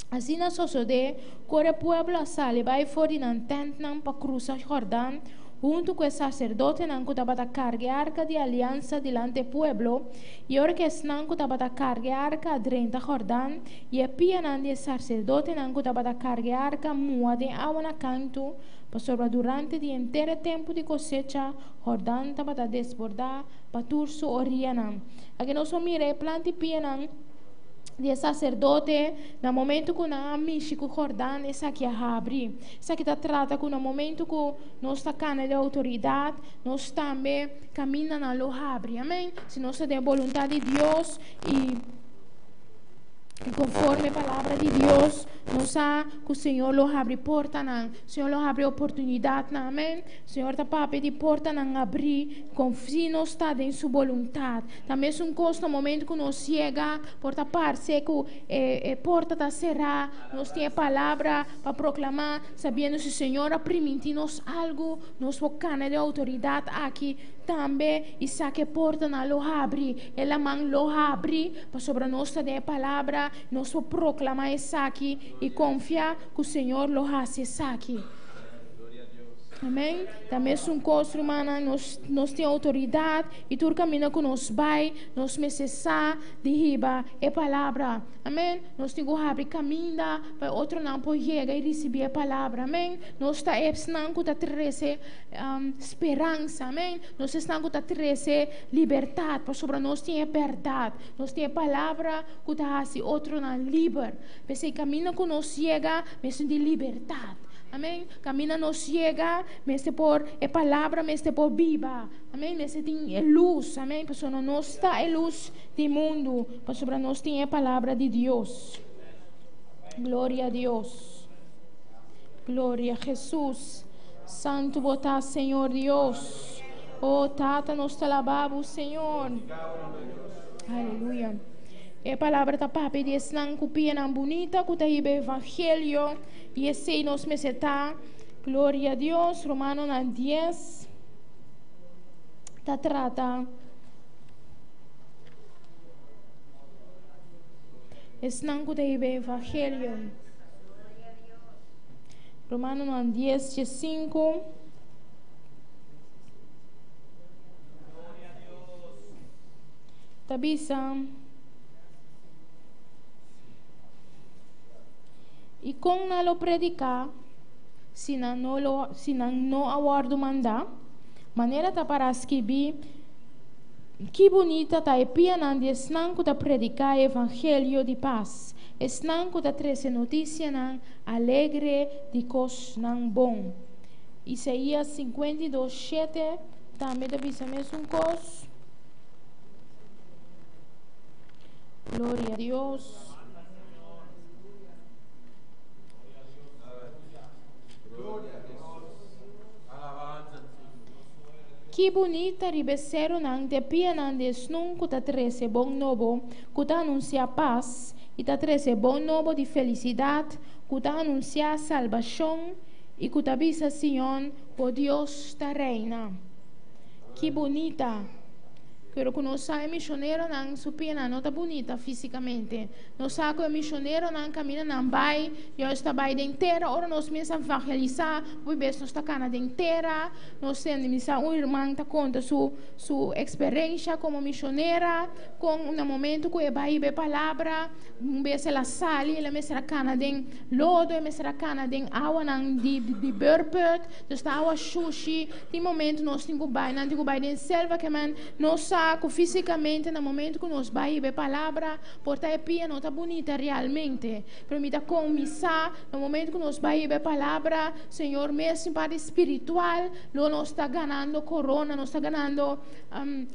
Asina sosodé ku ora e pueblo a sali bai for di nan tèntnan pa krusa Jordan, huntu ku e saserdotenan ku tabata karga e arka di aliansa dilanti e pueblo, i ora ku esnan ku tabata karga e arka a drenta Jordan, i e pianan di e saserdotenan ku tabata karga e arka mua den awa na kantu, pasobra durante di henter e tempu di kosecha, Jordan tabata desbordá pa tur su orianan. Aki nos por mira e plan di pianan di e saserdote na momentu ku nan a mishi ku Jordan, esaki a habri. Esaki ta trata ku na momentu ku nos ta kana di outoridat, nos tambe kamindanan lo habri. Amen. Si nos ta den e boluntat di Dios i I konforme palabra di Dios, nos sa ku Señor lo habri portanan, Señor lo habri oportunidatnan, amèn. Señor ta papia di portanan habrí, si nos ta den su boluntat. Ta mesun kos na momento ku nos yega, por ta parse ku e porta ta será, nos tin e palabra pa proklamá, sabiendo si Señor a primintí nos algu, nos por kana den outoridat aki tambe i sa ku e portanan lo habri, e laman lo habri, pasobra nos ta den e palabra, nos por proklamá esaki i konfia ku Señor lo hasi esaki. Amèn. Ta mesun kos, rumannan, nos, nos tin outoridat i tur kaminda ku nos bai, nos mester sa di hiba e palabra. Amèn. Nos tin ku habri kaminda pa e otronan por yega i risibí e palabra. Amèn. Nos ta esnan ku ta trese speransa. Amèn. Nos esnan ku ta trese libertat, pasobra nos tin e bèrdat. Nos tin e palabra ku ta hasi otronan liber. P'esei kaminda ku nos yega, mester di libertat. Amèn. Kaminda nos yega, mester por, e palabra mester por biba. Amèn. Mester tin e lus. Amèn. Pasobra nos ta e lus di mundu, pasobra nos tin e palabra di Dios. Gloria a Dios. Gloria a Hesus. Santu bo ta, Señor Dios. Oh, Tata, nos ta alabá bo, Señor. Aleluya. E palabra ta papia di esnan ku pianan bunita ku ta hiba evangelio i esei nos mester ta. Gloria a Dios. Romanonan 10 ta trata esnan ku ta hiba evangelio. Romanonan 10, 5. Ta bisa, I kon nan lo prediká si nan no lo, si nan no a wòrdu mandá? Manera ta pará skibí, Ki bunita ta e pianan di esnan ku ta prediká e evangelio di pas, esnan ku ta trese notisianan alegre di kosnan bon. Isaías 52, 7 tambe ta bisa mesun kos. Gloria a Dios. Ki bunita riba e serunan te pianan di esnun ku ta trese bon nobo, ku ta anunsiá pas, i ta trese bon nobo di felisidat, ku ta anunsiá salbashon, i ku ta bisa Sion, Bo Dios ta reina. Ki bunita! Pero ku nos sa e mishoneronan su pianan no ta bunita físikamente. Nos sa ku e mishoneronan kaminda nan bai, Dios ta bai den tera. Ora nos mes a evangelisá, hopi bes nos ta kana den tera. Nos tende misa un irman ta konta su su eksperensha komo mishonera, kon na momento ku e bai hiba e palabra, un bes el a sali, el a mester a kana den lodo, e mester a kana den awanan di di beurput, dus ta awa shushi. Tin momento nos tin ku bai, nan tin ku bai den selva ke men nos sa ku físikamente na momento ku nos bai hiba e palabra por ta e pia no ta bunita realmente. Pero mi ta kuminsá na momento ku nos bai hiba e palabra, Señor mes tin parti spiritual lo nos ta ganando korona, nos ta ganando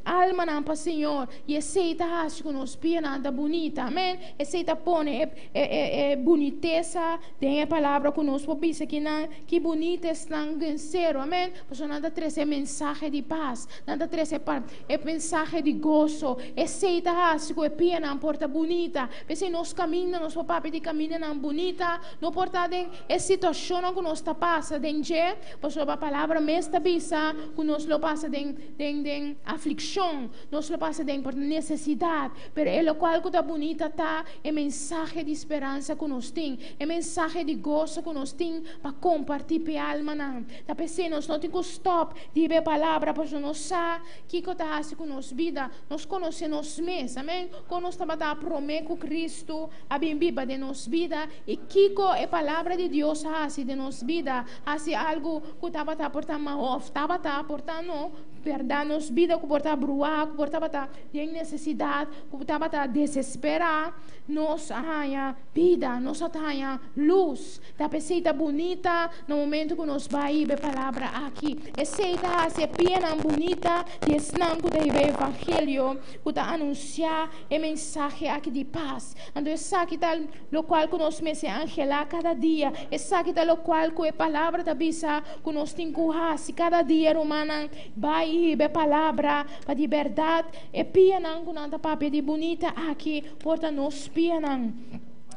almanan pa Señor i esei ta hasi ku nos pianan ta bunita. Amen. Esei ta pone e bunitesa den e palabra ku nos por bisa kinan. Ki bunita esnan den sero, amen, pasobra nan ta trese e mensahe di pas, nan ta trese e mensahe di goso. Esei ta hasi ku e pianan por ta bunita. P'esei nos kaminda, nos por papia di kamindanan bunita, no por ta den e situashonnan ku nos ta pasa den dje, pasobra palabra mes ta bisa ku nos lo pasa den den den aflikshon, nos lo pasa den por nesesidat, pero e lokual ku ta bunita ta e mensahe di speransa ku nos tin. E mensahe di goso ku nos tin pa kompartí p'e almanan. Ta p'esei nos no tin ku stòp di hiba e palabra pasobra nos sa kiko ta hasi ku nos bida. Nos konosé nos mes. Amèn. Kon nos tabata promé ku Kristu a bin biba den nos bida i kiko e palabra di Dios a hasi den nos bida. Hasi algu ku tabata por ta mau òf tabata por ta no bèrdat nos bida ku por ta bruá, ku por tabata den nesesidat, ku tabata desesperá. Nos a haña bida, nos a ta haña lus. Ta p'esei ta bunita na momento ku nos bai hiba e palabra aki. Esei ta hasi e pianan bunita di esnan ku ta hiba e. evangelio ku ta anunsiá e mensahe aki di pas. Anto esaki ta lokual ku nos mester anhelá kada dia. Esaki ta lokual ku e palabra ta bisa ku nos tin ku hasi kada dia, rumannan. Bai i hiba e palabra pa di bèrdat e pianan ku nan ta papia di bunita aki por ta nos pianan.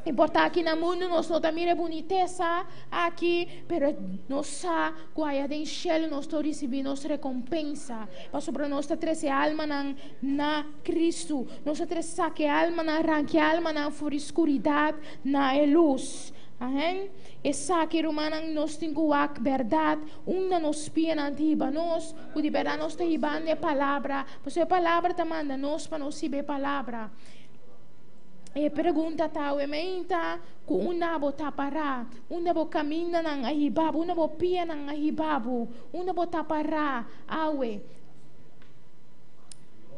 I por ta aki na mundu nos no ta mira e bunitesa aki, pero nos sa ku aya den shelu nos ta risibí nos rekompensa, pasobra nos ta trese almanan na Kristu. Nos ta trese saka e almanan, ranka e almanan for di skuridat na e lus. Amen. Esaki, rumannan, nos tin ku wak bèrdat unda nos pianan ta hiba nos, ku di bèrdat nos ta hibando e palabra, pasobra e palabra ta manda nos pa nos hiba e palabra. E pregunta ta awe meinta ku unda bo ta pará, unda bo kamindanan a hiba bo, unda bo pianan a hiba bo, unda bo ta pará awe.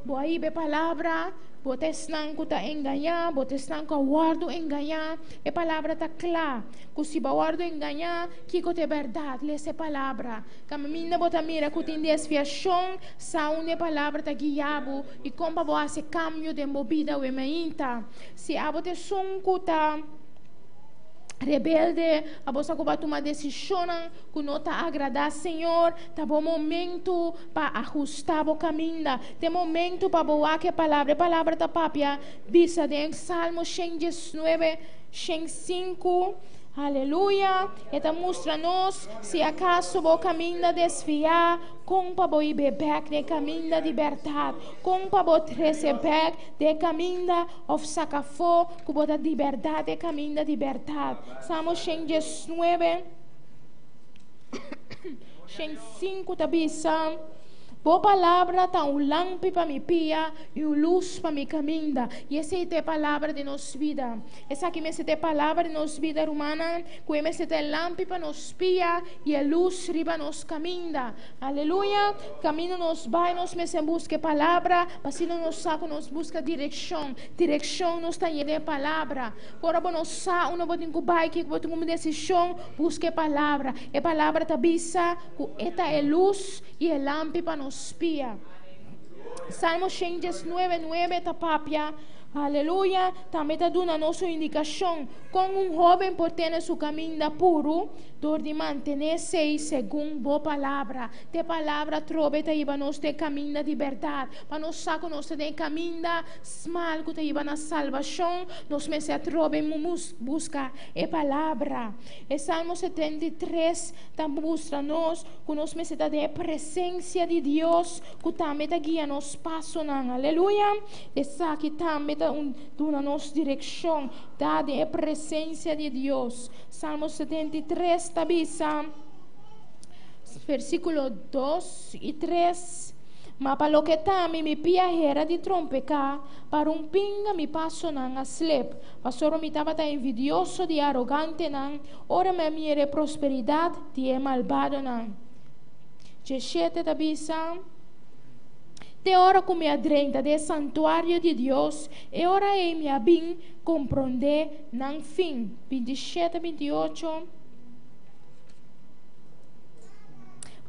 Bo a hiba e palabra, bo ta esnan ku ta engañá, bo ta esnan ku a wòrdu engañá. E palabra ta kla ku si bo a wòrdu engañá, kiko ta e bèrdat? Lesa e palabra. Kaminda bo ta mira ku tin desviashon, sa unda e palabra ta guia bo. I kon pa bo hasi kambio den bo bida awe mainta? Si abo ta esun ku ta rebelde, abo sa ku bo a tuma desishonnan ku no ta agradá Señor, ta bo momentu pa ahustá bo kaminda. Ta e momentu pa bo wak e palabra. E palabra ta papia bisa den Salmo 119, 105. Aleluya! E ta mustra nos si akaso bo kaminda desviá. Kon pa bo hibe bèk den kaminda di bèrdat? Kon pa bo trese bèk den kaminda òf saka afó ku bo ta di bèrdat den kaminda di bèrdat? Salmo 119, 105 ta bisa, Bo palabra ta un lampi pa mi pia i un lus pa mi kaminda. I esei ta e palabra di nos bida. Esaki mester ta e palabra di nos bida, rumannan, ku e mester ta e lampi pa nos pia i e lus riba nos kaminda. Aleluya! Kaminda nos bai, nos mester buska e palabra, pa asina nos sa ku nos buska direkshon. Direkshon nos ta haña den e palabra. Ora bo no sa unda bo tin ku bai, kiko bo tin ku tuma desishon, buska e palabra. E palabra ta bisa ku e ta e lus i e lampi pa nos pia. Salmo 119, 9 ta papia, aleluya, tambe ta duna nos un indikashon kon un hóben por tene su kaminda puru. Dor di mantené esei segun bo palabra. Te palabra atrobe ta hiba nos den kaminda di bèrdat. Pa nos sa ku nos ta den e kaminda smal ku ta hiba na salbashon, nos mester atrobe buska e palabra. E Salmo 73 ta mustra nos ku nos mester ta den e presensia di Dios ku tambe ta guia nos pasonan. Aleluya! Esaki tambe ta duna nos direkshon, ta den e presensia di Dios. Salmo 73 ta bisa, versíkulo 2 i 3, Ma pa loke ta mi, mi pia hera di trompeká, pa rumpinga mi pasonan a slep, pasobra mi tabata envidioso di e arogantenan, ora mi a mira e prosperidat di e malbadonan. 17 ta bisa, Te ora ku mi a drenta den e santuario di Dios, e ora ei mi a bin komprondé nan fin. 27, 28.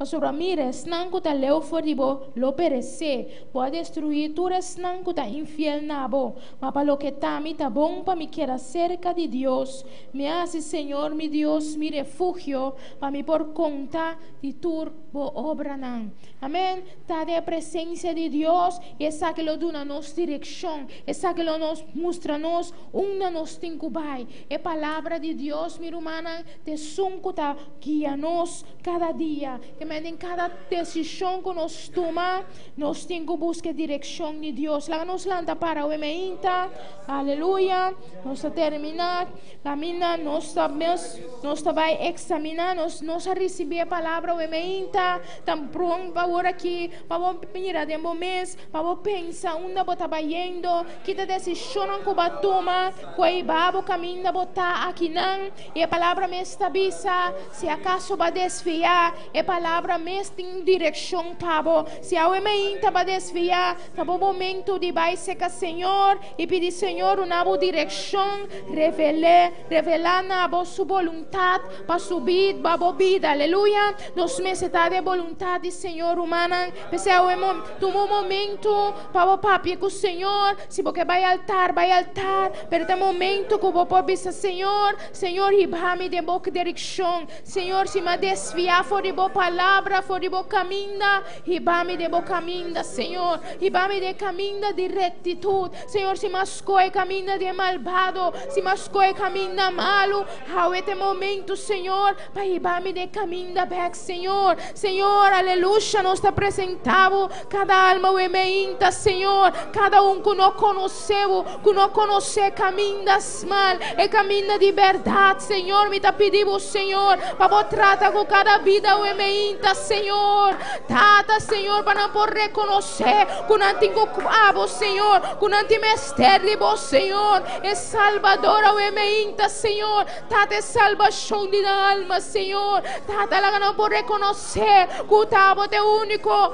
Pasobra mira, esnan ku ta leu for di bo lo peresé, bo a destruí tur esnan ku ta infiel na bo. Ma pa loke ta mi, ta bon pa mi keda serka di Dios. Mi a hasi Señor mi Dios mi refugio, pa mi por konta di tur bo obranan. Amèn. Ta den e presensia di Dios, i esaki lo duna nos direkshon, esaki lo nos mustra nos Unda nos tin ku bai? E Palabra di Dios, mi rumannan, ta esun ku ta guia nos kada dia. Te mende den kada desishon ku nos tuma, nos tin ku buska e direkshon di Dios. Laga nos lanta para awe meinta. Aleluya. Nos ta terminá. Kaminda nos ta mes, nos ta bai eksaminá. Nos, nos a risibí e Palabra awe meinta. Ta pron pa awor aki pa bo mira den bo mes, pa bo pensa unda bo ta bayendo. Ki ta desishonnan ku bo a tuma ku a hiba bo kaminda bo ta akinan? I e palabra mes ta bisa, Si akaso bo a desviá, e palabra. Palabra mes tin direkshon pa bo. Si awe mainta bo a desviá, ta bo momento di bai serka Señor i pidi Señor duna bo direkshon, revel'é, revelá na bo su boluntat pa su bida, pa bo bida. Aleluya! Nos mester ta den boluntat di Señor, rumannan. P'esei awe tuma un momento pa bo papia ku Señor. Si bo ke bai altar, bai altar. Pero ta momento ku bo por bisa Señor, Señor hiba mi den bo direkshon. Señor, si mi a desviá for di bo palabra, for di bo kaminda, hiba mi den bo kaminda, Señor. Hiba mi den kaminda di rektitut. Señor, si mi a skohe kaminda di e malbado, si mi a skohe kaminda malu, awe ta e momento, Señor, pa hiba mi den kaminda bèk, Señor. Señor, aleluya, nos ta presentá bo kada alma awe meinta, Señor. Kada un ku no konosé bo, ku no konosé kaminda smal, e kaminda di bèrdat, Señor. Mi ta pidi bo, Señor, pa bo trata ku kada bida awe meinta, Señor. Tata, Señor, pa nan por rekonosé ku nan tin ku abo, Señor, ku nan tin mester di bo, Señor, e Salbador awe meinta, Señor. Tata, e salbashon di nan alma, Señor. Tata, laga nan por rekonosé ku ta abo ta e úniko,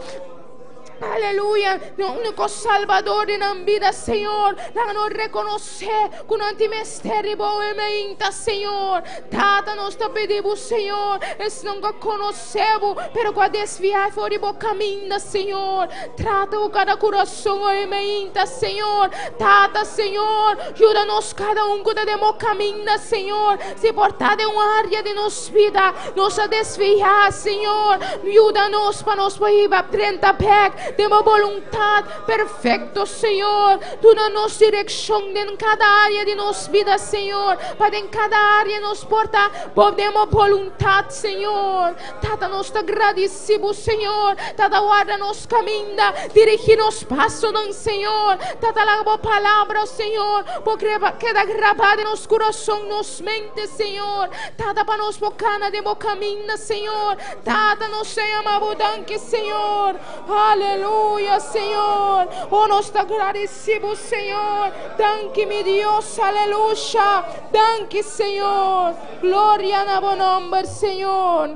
aleluya, e úniko Salbador di nan bida, Señor. Laga nan rekonosé ku nan tin mester di bo awe meinta, Señor. Tata, nos ta pidi bo, Señor, esnan ku a konosé bo, pero ku a desviá for di bo kaminda, Señor. Trata ku kada kurason awe meinta, Señor. Tata, Señor, yuda nos kada un ku ta den bo kaminda, Señor. Si por ta den un área di nos bida nos a desviá, Señor, yuda nos pa nos por hiba drenta bèk den bo boluntat perfekto, Señor. Duna nos direkshon den kada área di nos bida, Señor, pa den kada área nos por ta den bo boluntat, Señor. Tata, nos ta gradisí bo, Señor. Tata, warda nos kaminda, dirigí nos pasonan, Señor. Tata, laga bo palabra, Señor, por keda grabá den nos kurason, nos mente, Señor. Tata, pa nos por kana den bo kaminda, Señor. Tata, nos ta yama bo danki, Señor. Aleluya, Señor. Oh, nos ta gradisí bo, Señor. Danki, mi Dios. Aleluya. Danki, Señor. Gloria na bo nomber, Señor.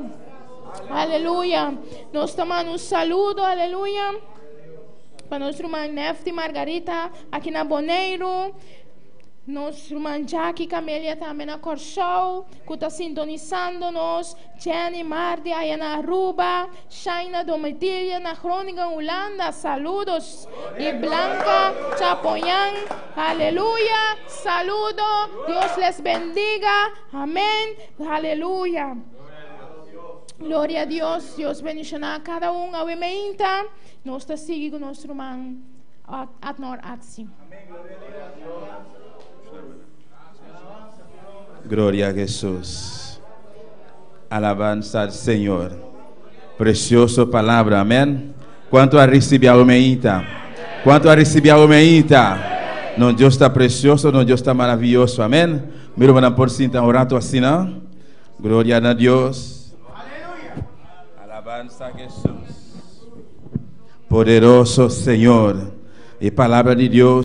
Aleluya. Nos ta manda un saludo, aleluya, pa nos ruman Nefty Margarita aki na Boneiru. Nos ruman Jackie Camelia tambe na Kòrsou, ku ta sintonisando nos. Jenny Mardi aya na Aruba. Shaina Domitilia na Groningen, Hulanda. Saludos. Y Blanca Chapoyan. Aleluya. Saludo. Dios les bendiga. Amén. Aleluya. Gloria a Dios. Dios bendiciona cada un. Awe meinta. Nos ta sigui cu nos ruman Adnor Atsi. Gloria a Jesús. Alabanza al Señor. Precioso palabra. Amén. Cuanto a recibi awe meinta? Cuanto a recibi awe meinta? No, Dios ta precioso, no, Dios ta maravilloso. Amén. Mi rumannan por sinta un rato asina. Gloria na Dios. Alabanza a Jesús. Poderoso Señor. E palabra di Dios.